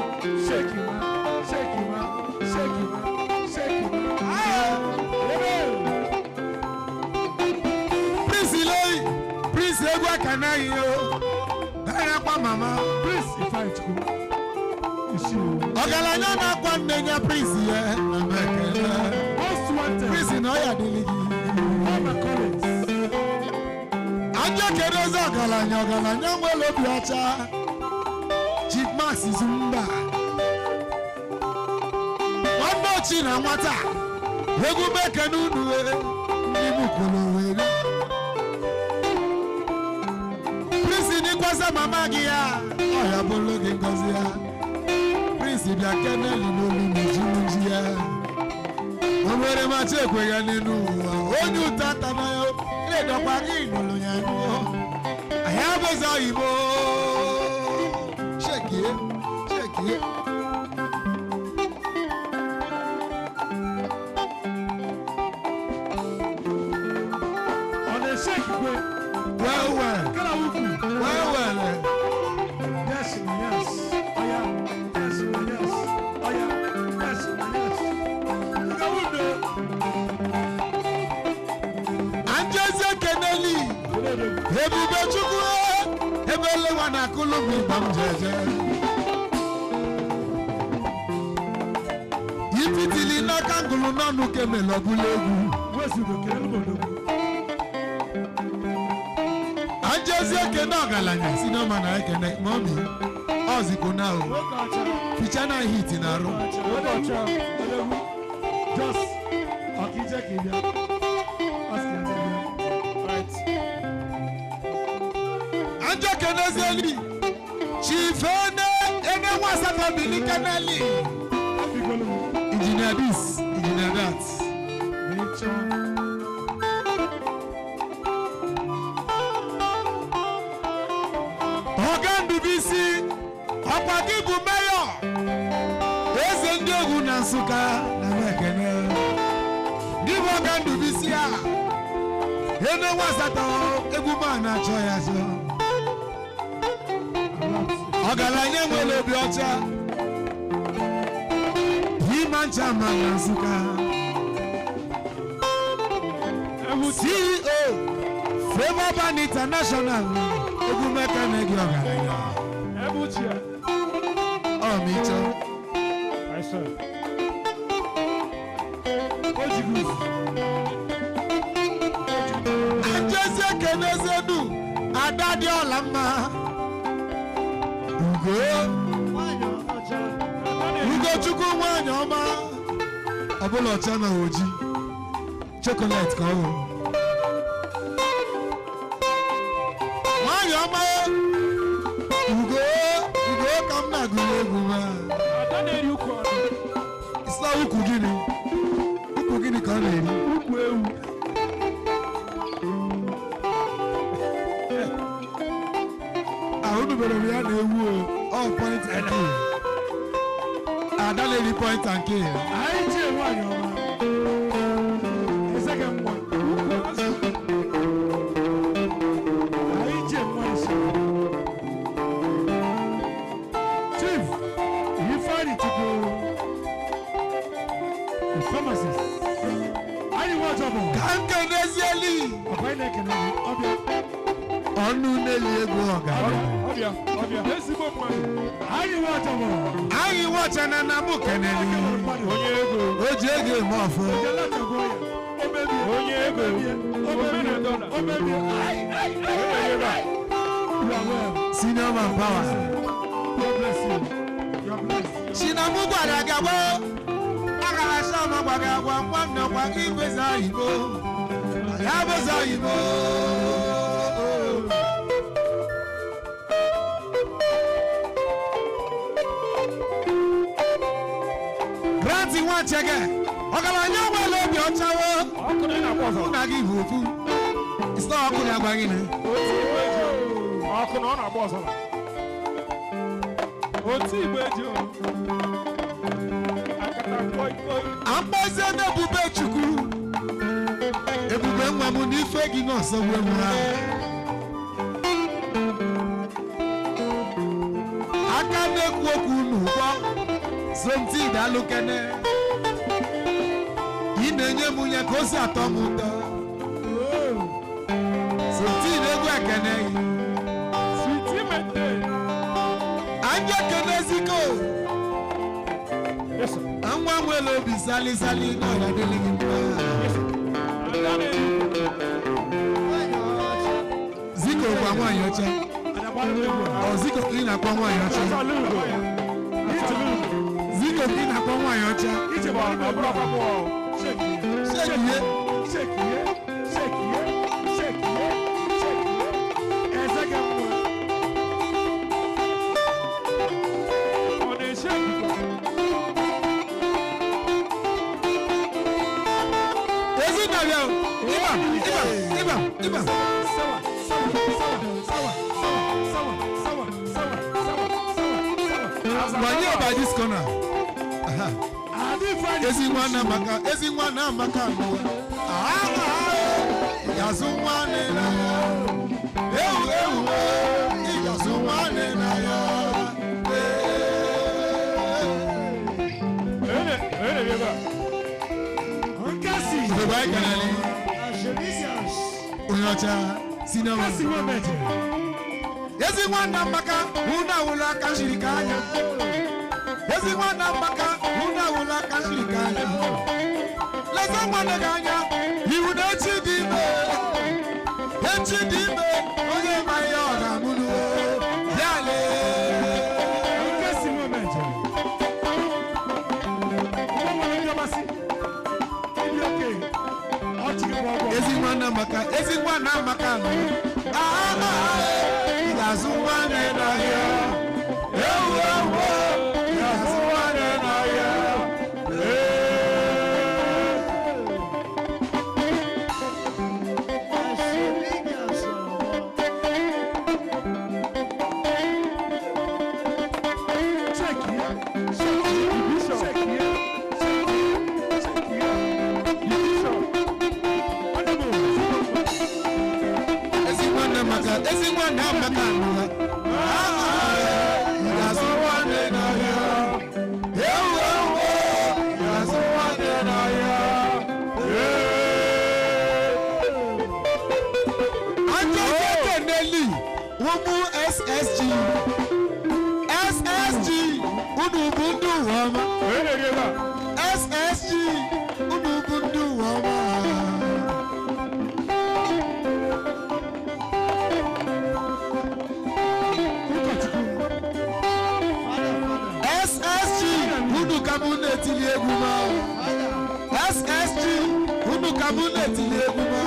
Shake it, man. Shake it, man. Shake it, man. Shake it, man. Amen. Prince Iloyi Prince egwu akanaghị o na-akwa mama. Prince Ifeanyichukwu. Ishi o. Ọgaranya na-akwa nne ya Prince ya na m ekele. Most wanted. Prince na ọ ya dịrị gị. Mama Collins. Ajọ kedu eze ọgaranya ọgaranya nwere obi ọcha. Chief Max Zumba nwanne ochi na nwata egwu mekene unu ndị m kwuru were Prince n'ikwasa mama gị ya ọya bụrụ gị ngọzi ya. Prince bịa keneli n'olu na ji ya o nwere machi ekwe ya n'elu ụwa onye ụta tana ya ịdọkwa gị nụrụ ya nụọ ya bụ eze oyibo. Shekie shekie. Ọ na-eshake kwe. Well well. Kala ukwu. Well well. Yes, yes. Oya. Yes, yes. Oya. Yes, yes. Look at window. Anjeze keneli ebube chukwu ebele nwa na akụlụ m ịgba m jeje ifitili n'aka ngụlụ n'ọnụ kemele ọbụla egwu. Wezugo kelelu m odogwu. Anjezi ekene ọgaranya si n'ọma na ekene mọmi ọzikwu na o Nwoke ọcha. ficha na hit na arụ. Nwoke ọcha. Odogwu. Just ọkije ka ị bịa. Ọsị ka ị bịa. Right. Anjọ kenezieli chief ene ene nwa asatọ bili keneli. Ebigolu m. Engineer this, engineer that. Nature. Ọga Ndubisi ọkwa gị bụ meyọ eze ndị egwu na Nsụka na m ekene gị bụ ọga Ndubisi a ene nwa asatọ egwu ma na-achọ ya achọ ọgaranya nwere obi ọcha Hima nchama na Nsụka CEO Favour Band International egwu meka na-egi ọgaranya. Ebuchia. Ọmịchọ. I sir. Anjezie kenezienu ada dị ọla mma. Ugo Ugochukwu nwanyị ọma. Ọbụla ọcha na oji. Chocolate ka ọ hụrụ. Nwanyị ọma, Ugo, Ugo ka m na-agụrụ egwu ma. Ịsị ukwu gịnị? Ukwu gịnị ka ọ na-eri? Ukwu ewu. Ahụnubere m ya na-ewu o. Ọ point and kill. Ada na-eri point and kill. Anyị ji nwaanyị ọma. Eze gị nwa. Anyị ji nwa isi. Chief Ifeanyi Chukwu, the pharmacist. Anyị nwe ọjọọ bụ. Ka m kenezieli. Ọkwa anyị na-ekene gị. Ọbịa. Ọnụ na-eli ego ọgaranya. Ọbịa, ọbịa. Ezigbo mmadụ. Anyị nwe ọjọọ bụ. Anyị nwachana na mụ keneli. Onye ego. O ji ego eme ọfụ. Onye ego. Omena dọla. Senior man power. God bless you. You are blessed. Chinamu gwara gị agwa. Agara Shama gwa gị agwa nwanne gwa gị beza oyibo. Ya beza oyibo. Grant Nwachege, ọgaranya nwere obi ọchawo. Mụ na gị bụ ofu. Isi na ọkụ na-agwa gị na. Ọkụ na ọ na-agba ọzara. Otu igbe ji o. Akata koi koi. Akpọzie n'ebube Chukwu. Ebube nwa m n'ife gị n'ọsọ wee m ha. Aka na-ekwu okwu n'ụgbọ. Somti daalụ kene. Ị na-enye m ya ka o si atọ m ụtọ. Somti na-egwu ekene. Sweetie mente. Anyị ekene ziko. Yes, sir. Nwa nwere obi sali sali na ọya dịrị gị mma. Ada na-eri. Ziko gwa nwaanyị ọcha. Ọ Ziko ka ị na-akpọ nwaanyị ọcha. Ziko ka ị na-akpọ nwaanyị ọcha. Shekie. Shekie, shekie, shekie, shekie. Eze gị nwa. Ọ na-eshi ekike. Ezi na-abịa o. Ịba, ịba, ịba, ịba. Sawa, sawa, sawa, sawa, sawa, sawa, sawa, sawa, sawa, sawa. Gbanye ọba this corner. Aha. Adị Ifeanyi. Ezi nwa na amaka, ezi nwa na amaka n'ụwa. Ah, ah, yazụ nwanne na ya. Ewu ewu o, ịyazụ nwanne na ya. Ee. Nkasi. Igbo anyị kelele. Onye ọcha, senior man. Nkasi nwa meje. Ezi nwanna amaka, hụ na awụla aka shiri ka anya. Ezi nwanna amaka, hụ na awụla aka shiri ka anya. Leza nwanne gị anya, iwu na echi dị ime. Echi dị ime, onye ma ihe ọ ga-amụnụ. Ya lee. Nkasi nwa meje. Nwa nwere ndị ọmasị. Ịdị oke. Ọchị gị bụ ọgwụ. Ezi nwanna amaka, ezi nwanna amaka nọ. Ah, ah, ị ga-azụ nwanne n'ahịa. Ewu ewu, ị ga-azụ nwanne n'ahịa. Ee. Check here. Check here. Check here. Check here. Check here. Nwanne m o. Ezi nwanne amaka, ezi nwanne amaka nọ. Ah, ah, ị ga-azụ nwanne n'ahịa. Ewu ewu, ị ga-azụ nwanne n'ahịa. Ee. Ajọjọ Keneli, ụmụ SSG. SSG, unu bụ ndị ụwa ọma. SSG, unu bụ na-etili egwu ma. SSG unu ka mụ na-etili egwu ma.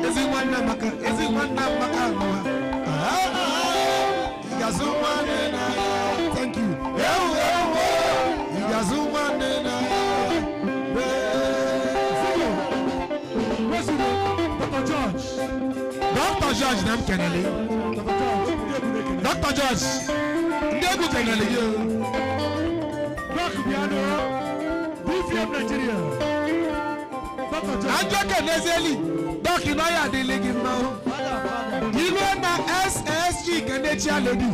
Ezi nwanne maka ezi nwanne maka nwa. Ị ga-azụ nwanne n'ahịa. Thank you. Ewu ewu ị ga-azụ nwanne n'ahịa. Dr. George. Dr. George na m kenele. Dr. George, ndị egwu kenele gị o. Doc Biano, BVM Nigeria. Dr. George. Ajọ kenezieli, Doc nọ ya adịghị gị mma o. Ilu na SSG kene Chialedi.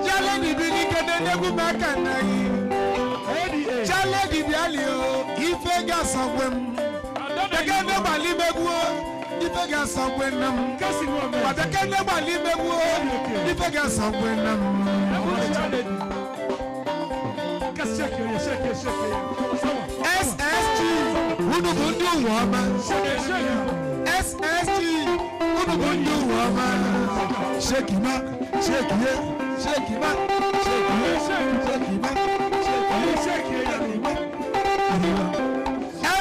Chialedi bi ni kene n'egwu maka nna gị. Chialedi bịali o, ife ga-asọgwe m. Bekene gbali megwu o, ife ga-asọgwe nna m. Bekene gbali megwu o, ife ga-asọgwe nna m. SSG, unu bụ ndị ụwa ọma. SSG, unu bụ ndị ụwa ọma. Shekima, shekie, shekima, shekie, shekima, shekie, shekima.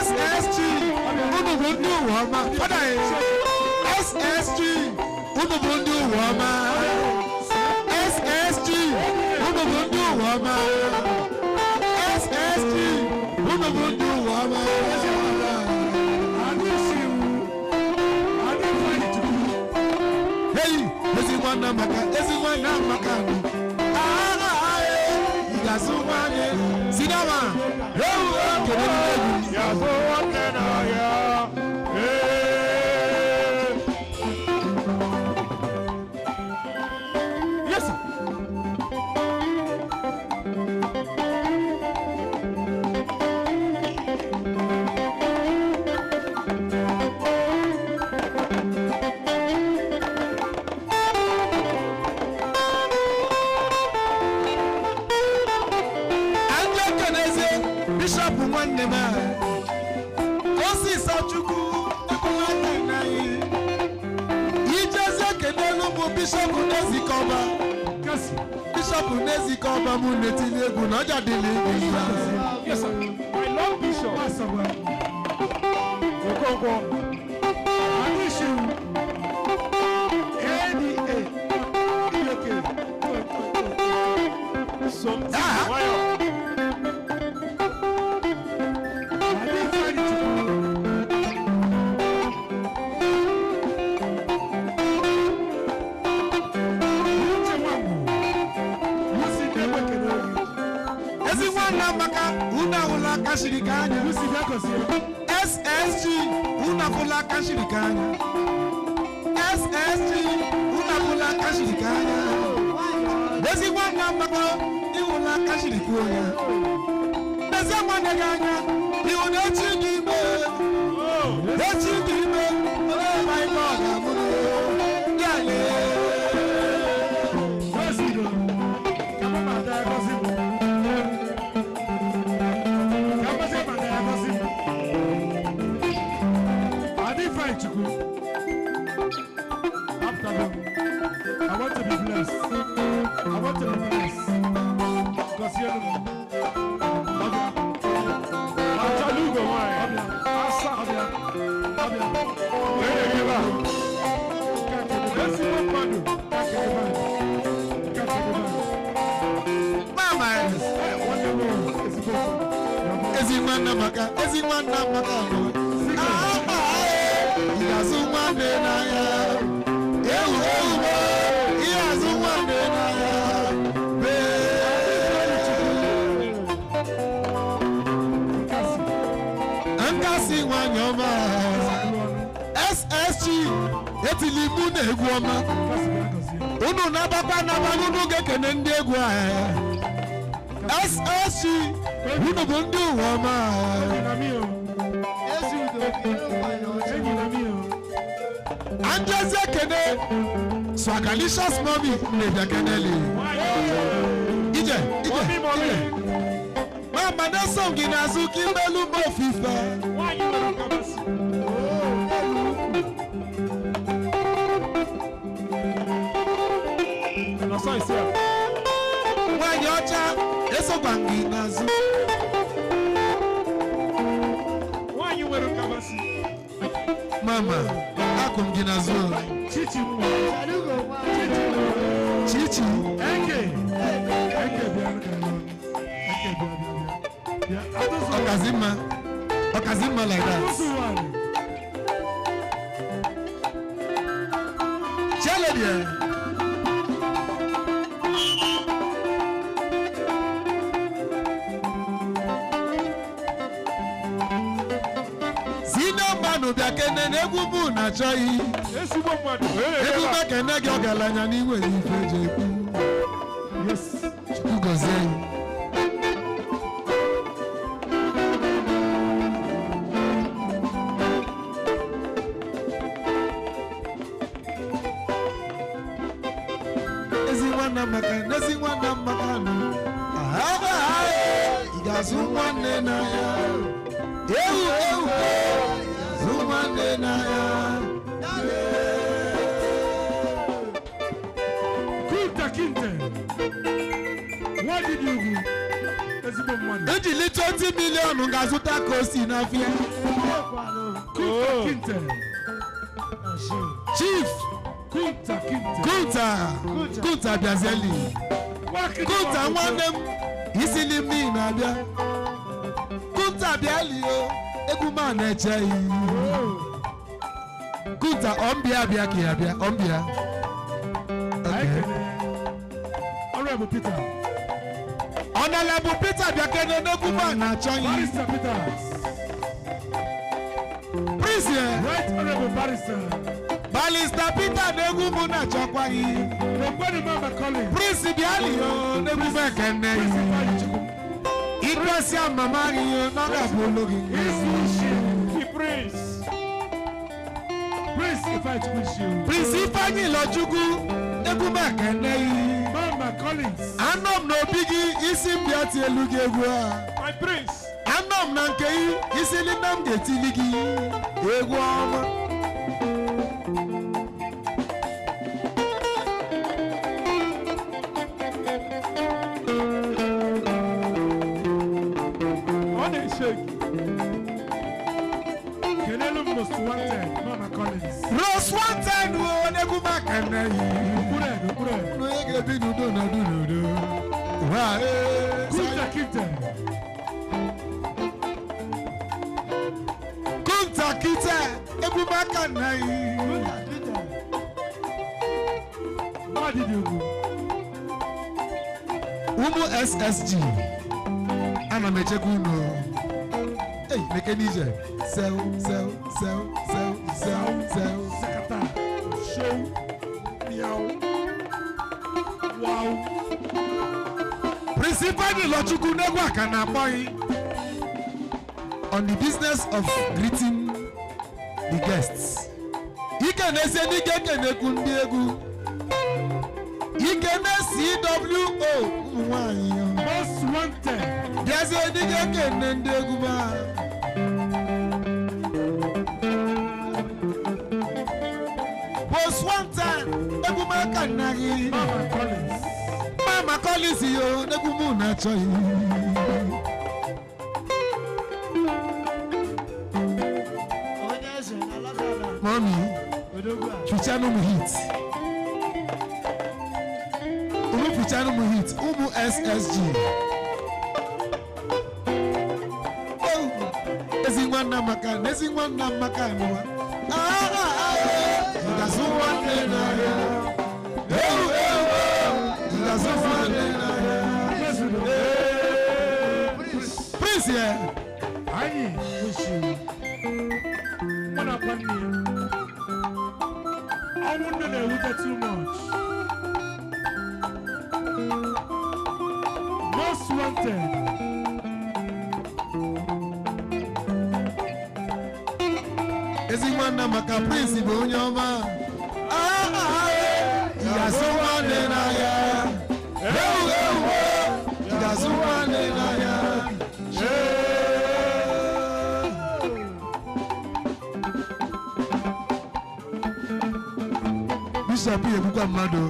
SSG, unu bụ ndị ụwa ọma. Fada ya. SSG, unu bụ ndị ụwa ọma. SSG, unu bụ ndị ụwa ọma. SSG, unu bụ ndị ụwa ọma. Hey, ezi nwanne maka ezi nwanne maka ah ị ga-azụ nwanne sinama ewu kedu ndị egwu Yazụ nwanne n'ahịa. Ee. Yes, sir. Anyị ekeneze bishọp nwanne m a osisa chukwu ekwula aka na anyị ijezi ekenelu mụ bishọp n'ezikọba Kasi. bishọp n'ezikọba mụ na-etili egwu na ọja dịla egwu Yes, sir. My Lord Bishop Asagwa. Okonkwo. Adishu. ADA. EOK. Something Ah. nwayọ. Adi Chukwu. Uche Nwangwu. Lucy Ndegbe kene gị. ezi nwanne amaka unu ahụla aka shiri ka anya Lucy bịa gọzie. SSG unu afụla aka shiri ka anya SSG unu afụla aka shiri ka anya ezi nwanne amaka ịhụla aka shiri ka onye ezi nwanne gị anya ịhụ na echi dị ime echi dị ime olee ma ike ọ ga-abụrụ ya lee. Gọzie udo. Ka mama ada ya gọzie m. Ka mama ada ya gọzie m. Adi Ifeanyi Chukwu. After them, I want to be blessed. I want to be blessed. Gọzie m. Ọbịa. Achọla ugo nwanyị. Ọbịa. Asa. Ọbịa. Ọbịa. Onye ebe a. Nke a kedebe. Ezigbo mmadụ. Nke a kedebe. Nke a kedebe. Mama Eh, nwanne m o, ezigbo mmadụ. ezi nwanne maka ezi nwanne maka ị ga-azụ nwanne n'ahịa ewu ewu mo ị ga-azụ nwanne n'ahịa bee Nkasi. nkasi nwanyị ọma SSG etili mụ na egwu ọma Nkasi bịa gọzie. unu nabakwa naba unu ga-ekene ndị egwu a SSG unu bụ ndị ụwa ọma. Enyi na mi o. Enyi na mi o. Anjezi ekene Swagalicious mommy na-ebịa keneli ije ije ije mama na-eso gị n'azụ ka imelu m ofufe. Nwanyị nwere nkabasị. Nọsọ isi a. Nwaanyị ọcha eso Akwụkwa gị n'azụ. Nwaanyị nwere nkabasị. Mama, akwụ m gị n'azụ. Chichi nwa. Chichi. Eke. Eke bịa ka nọ. Eke bịa bịa bịa. Ọkazimma. Ọkazimma like that. Chele there. Mmanụ bịa kene na egwu mụ na-achọghị. Ezigbo mmadụ. Egwu mekene gị ọgaranya n'inwe ife eji ekwu. Chukwu gọzie gị. Ezi nwanna maka ezi nwanna maka nụ. Aha ị ga-azụ nwanne n'ahịa. Ewu ewu. Nwanne n'ahịa. Kunta Kinte. Nwadidi ugwu. Ezigbo mmadụ. Ejili 20 million ga-azụta ka o si n'afịa. Kunta Kinte. Chief. Kunta Kinte. Kunta. Kunta Biazeli. Kunta nwanne m isili mmiri na-abịa. Kunta bịali o. Egwu ma na-eche iyi. Kunta ọmbịa abịa ka ya bịa ọmbịa. Honorable Peter. Honorable Peter bịa kene n'egwu ma na-achọ iyi. Barrister Peter. Prince ye. Right Honorable Barrister. Barrister Peter n'egwu mụ na-achọkwa iyi. Prince bịali o n'egwu ma ekene iyi. Ikwesị amama gị na ọ ga-abụ olu gị. Prince. Prince Ifeanyi. Prince Ifeanyi Lọchukwu egwu m ekene yi. Mama Collins. Anọ m n'obi gị isi m bịa tie elu gị egwu a. My prince. Anọ m na nke gị isi nne m ga-etili gị egwu ọma. Ọ na-eshake. Kelelu most wanted, Mama Collins. Rose wanted wo n'egwu m ekene yi. Okpuru okpuru. Onye ga-ebi n'udo na udo n'udo. Wa ee. Kunta Kinte. Kunta Kinte egwu m ekene yi. Nwadidi ugwu. Ụmụ SSG ana m echekwa unu. Ei, meke n'ije. Sew, sew, sew, sew, sew, sew. Sakata. Show. Miau. Wow. Prince Ifeanyi Lọchukwu n'egwu aka na-akpọ gị. On the business of greeting the guests. Ike na-ese n'ike kenekwu ndị egwu. Ike na CWO ụmụ nwaanyị. Most wanted. Bịazie n'ike kene ndị egwu ba. Most wanted. Egwu m aka nna gị. Mama Collins. Mama Collins yo n'egwu mụ na-achọghị. Mami, fichanụ m hit. Ụmụ fichanụ m hit. Ụmụ SSG. Oh, ezi nwanna maka ezi nwanna maka nụwa. Ah ah ah, ga-azụ nwanne n'ahịa. Ewu ewu, ga-azụ nwanne n'ahịa. Prince ye. Anyị wish you. Mụ na nwanne ya. Ọnwụ nne na-ewute too much. Most wanted. Ezi nwanna maka Prince bụ onye ọma. Ah ah, ị ga-azụ nwanne n'ahịa. Ewu ewu, ị ga-azụ nwanne n'ahịa. Bishop egbukwa mmadụ.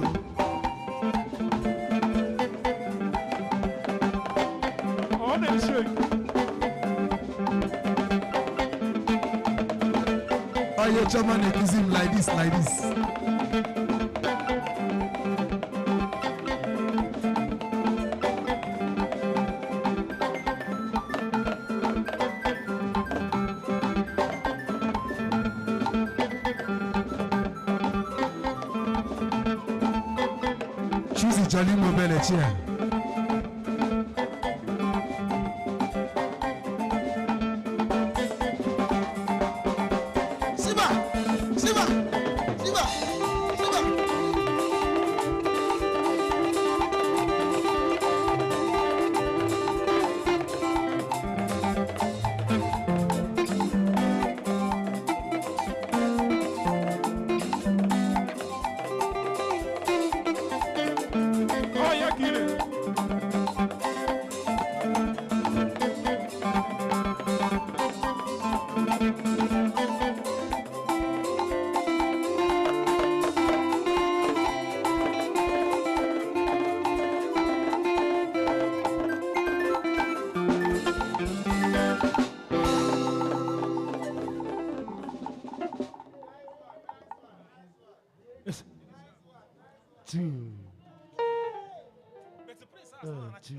Onye chioma na-ekuzi m like this, like this. Choose Jolly Mobile chair. Siba! Siba! Siba! Siba! Oh, yeah, get it. Two. Two.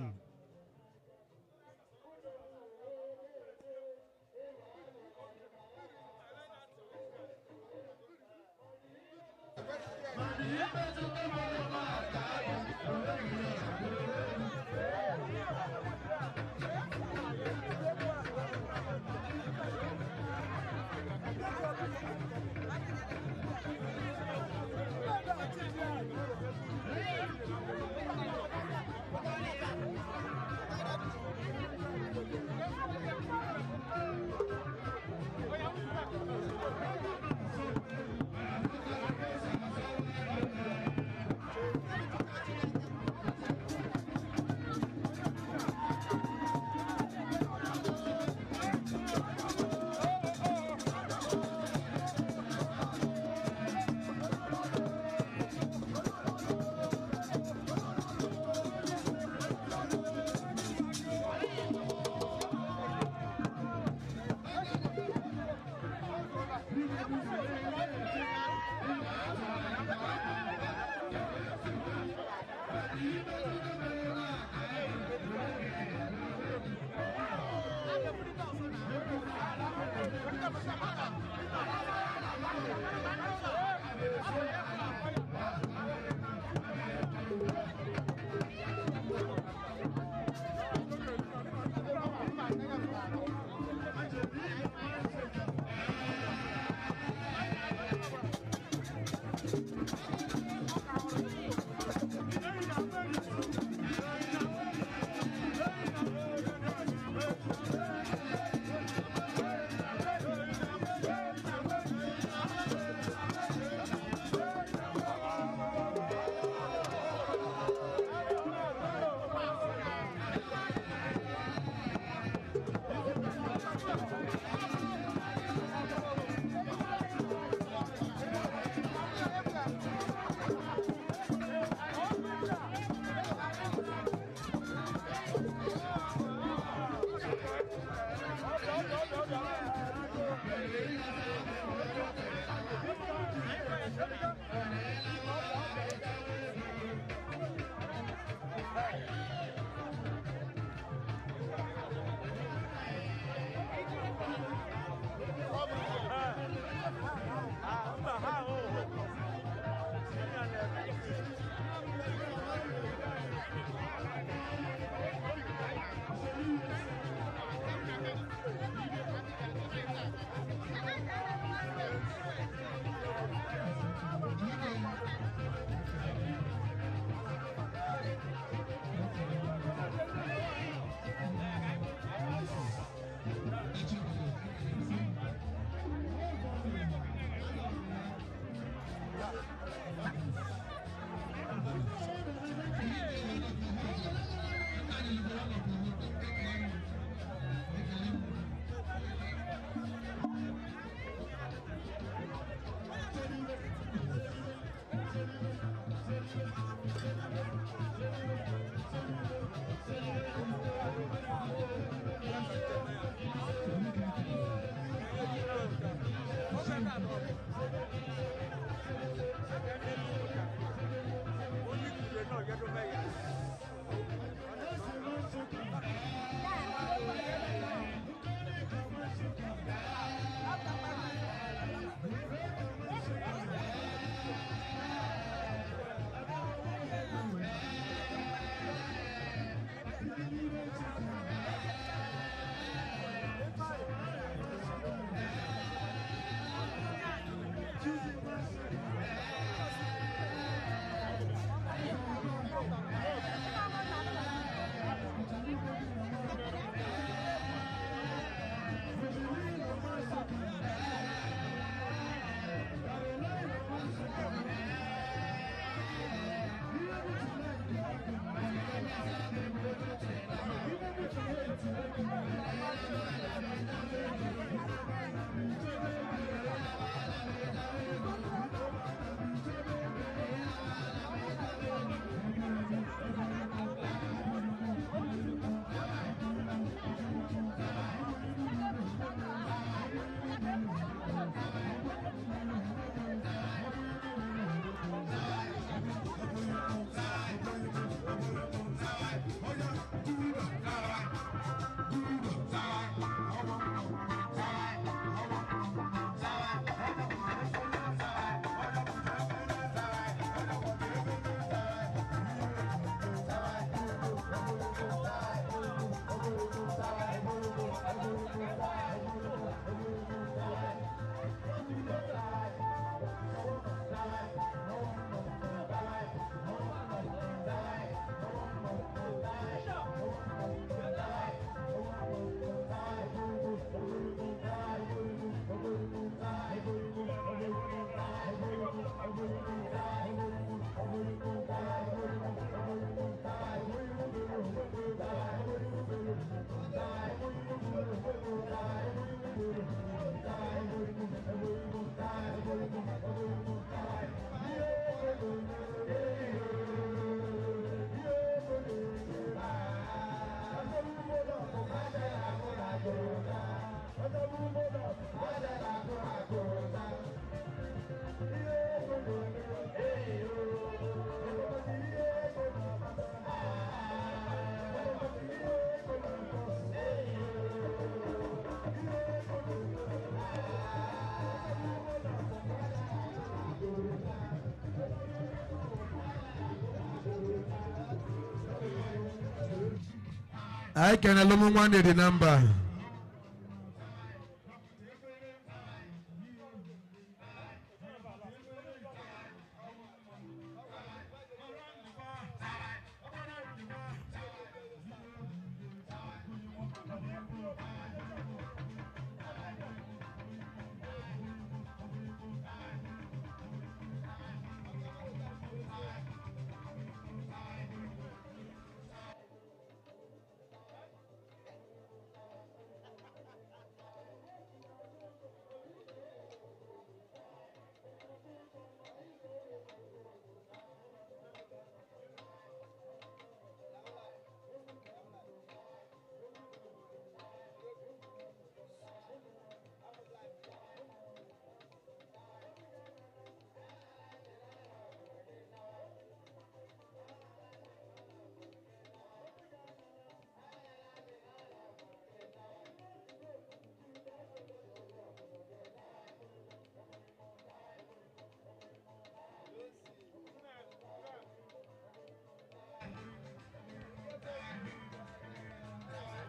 Anyị kenele ụmụ nwanne dị na mba.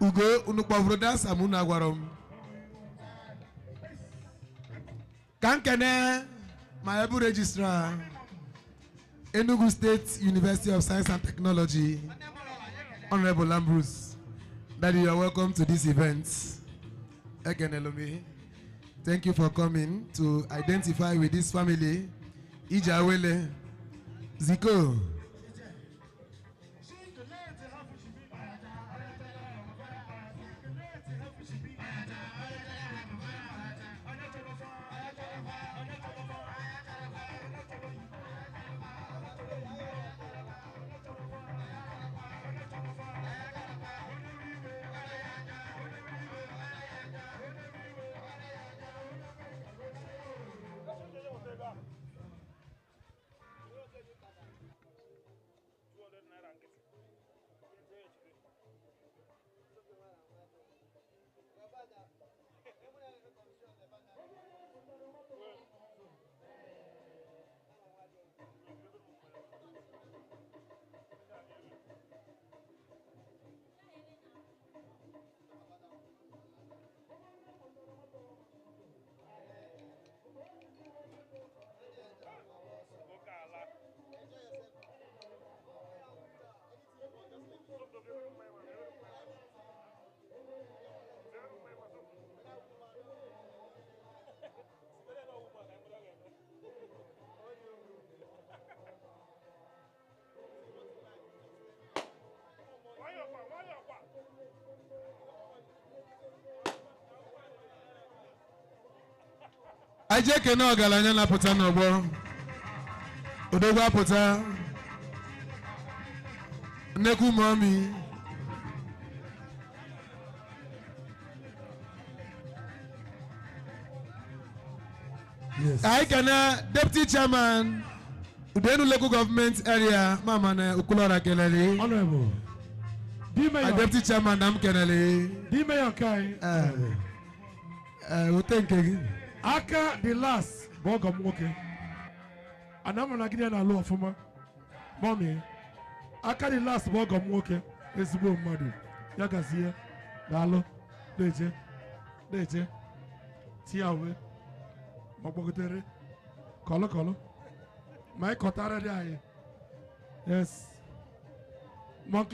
Ugo unu kpọvụrụ dansa m unu agwara m ka nkene ma ebu registrar Enugu State University of Science and Technology, Honorable Ambrose. Daddy, you are welcome to this event. Ekenelomi, thank you for coming to identify with this family. Ijawele Ziko. Aje kene ọgaranya na-apụta n'ọgbọ. Odogwu apụta. Nnekwu mọmi. Anyị kene deputy chairman Udenu local government area mama na Okulora kelele. Honorable. Deputy chairman na m kelele. Di mayor kai. Ote nke gị. Aka the last bụ ọgọ m nwoke. Ana m na gịnị na-alụ ọfụma. Mọmi, aka the last bụ ọgọ m nwoke, ezigbo mmadụ. Ya gazie, daalụ, na-eje, na-eje, tie uwe, ma gbagotere, kọlụ kọlụ, ma ị kọtara dị anyị. Yes. Monkey.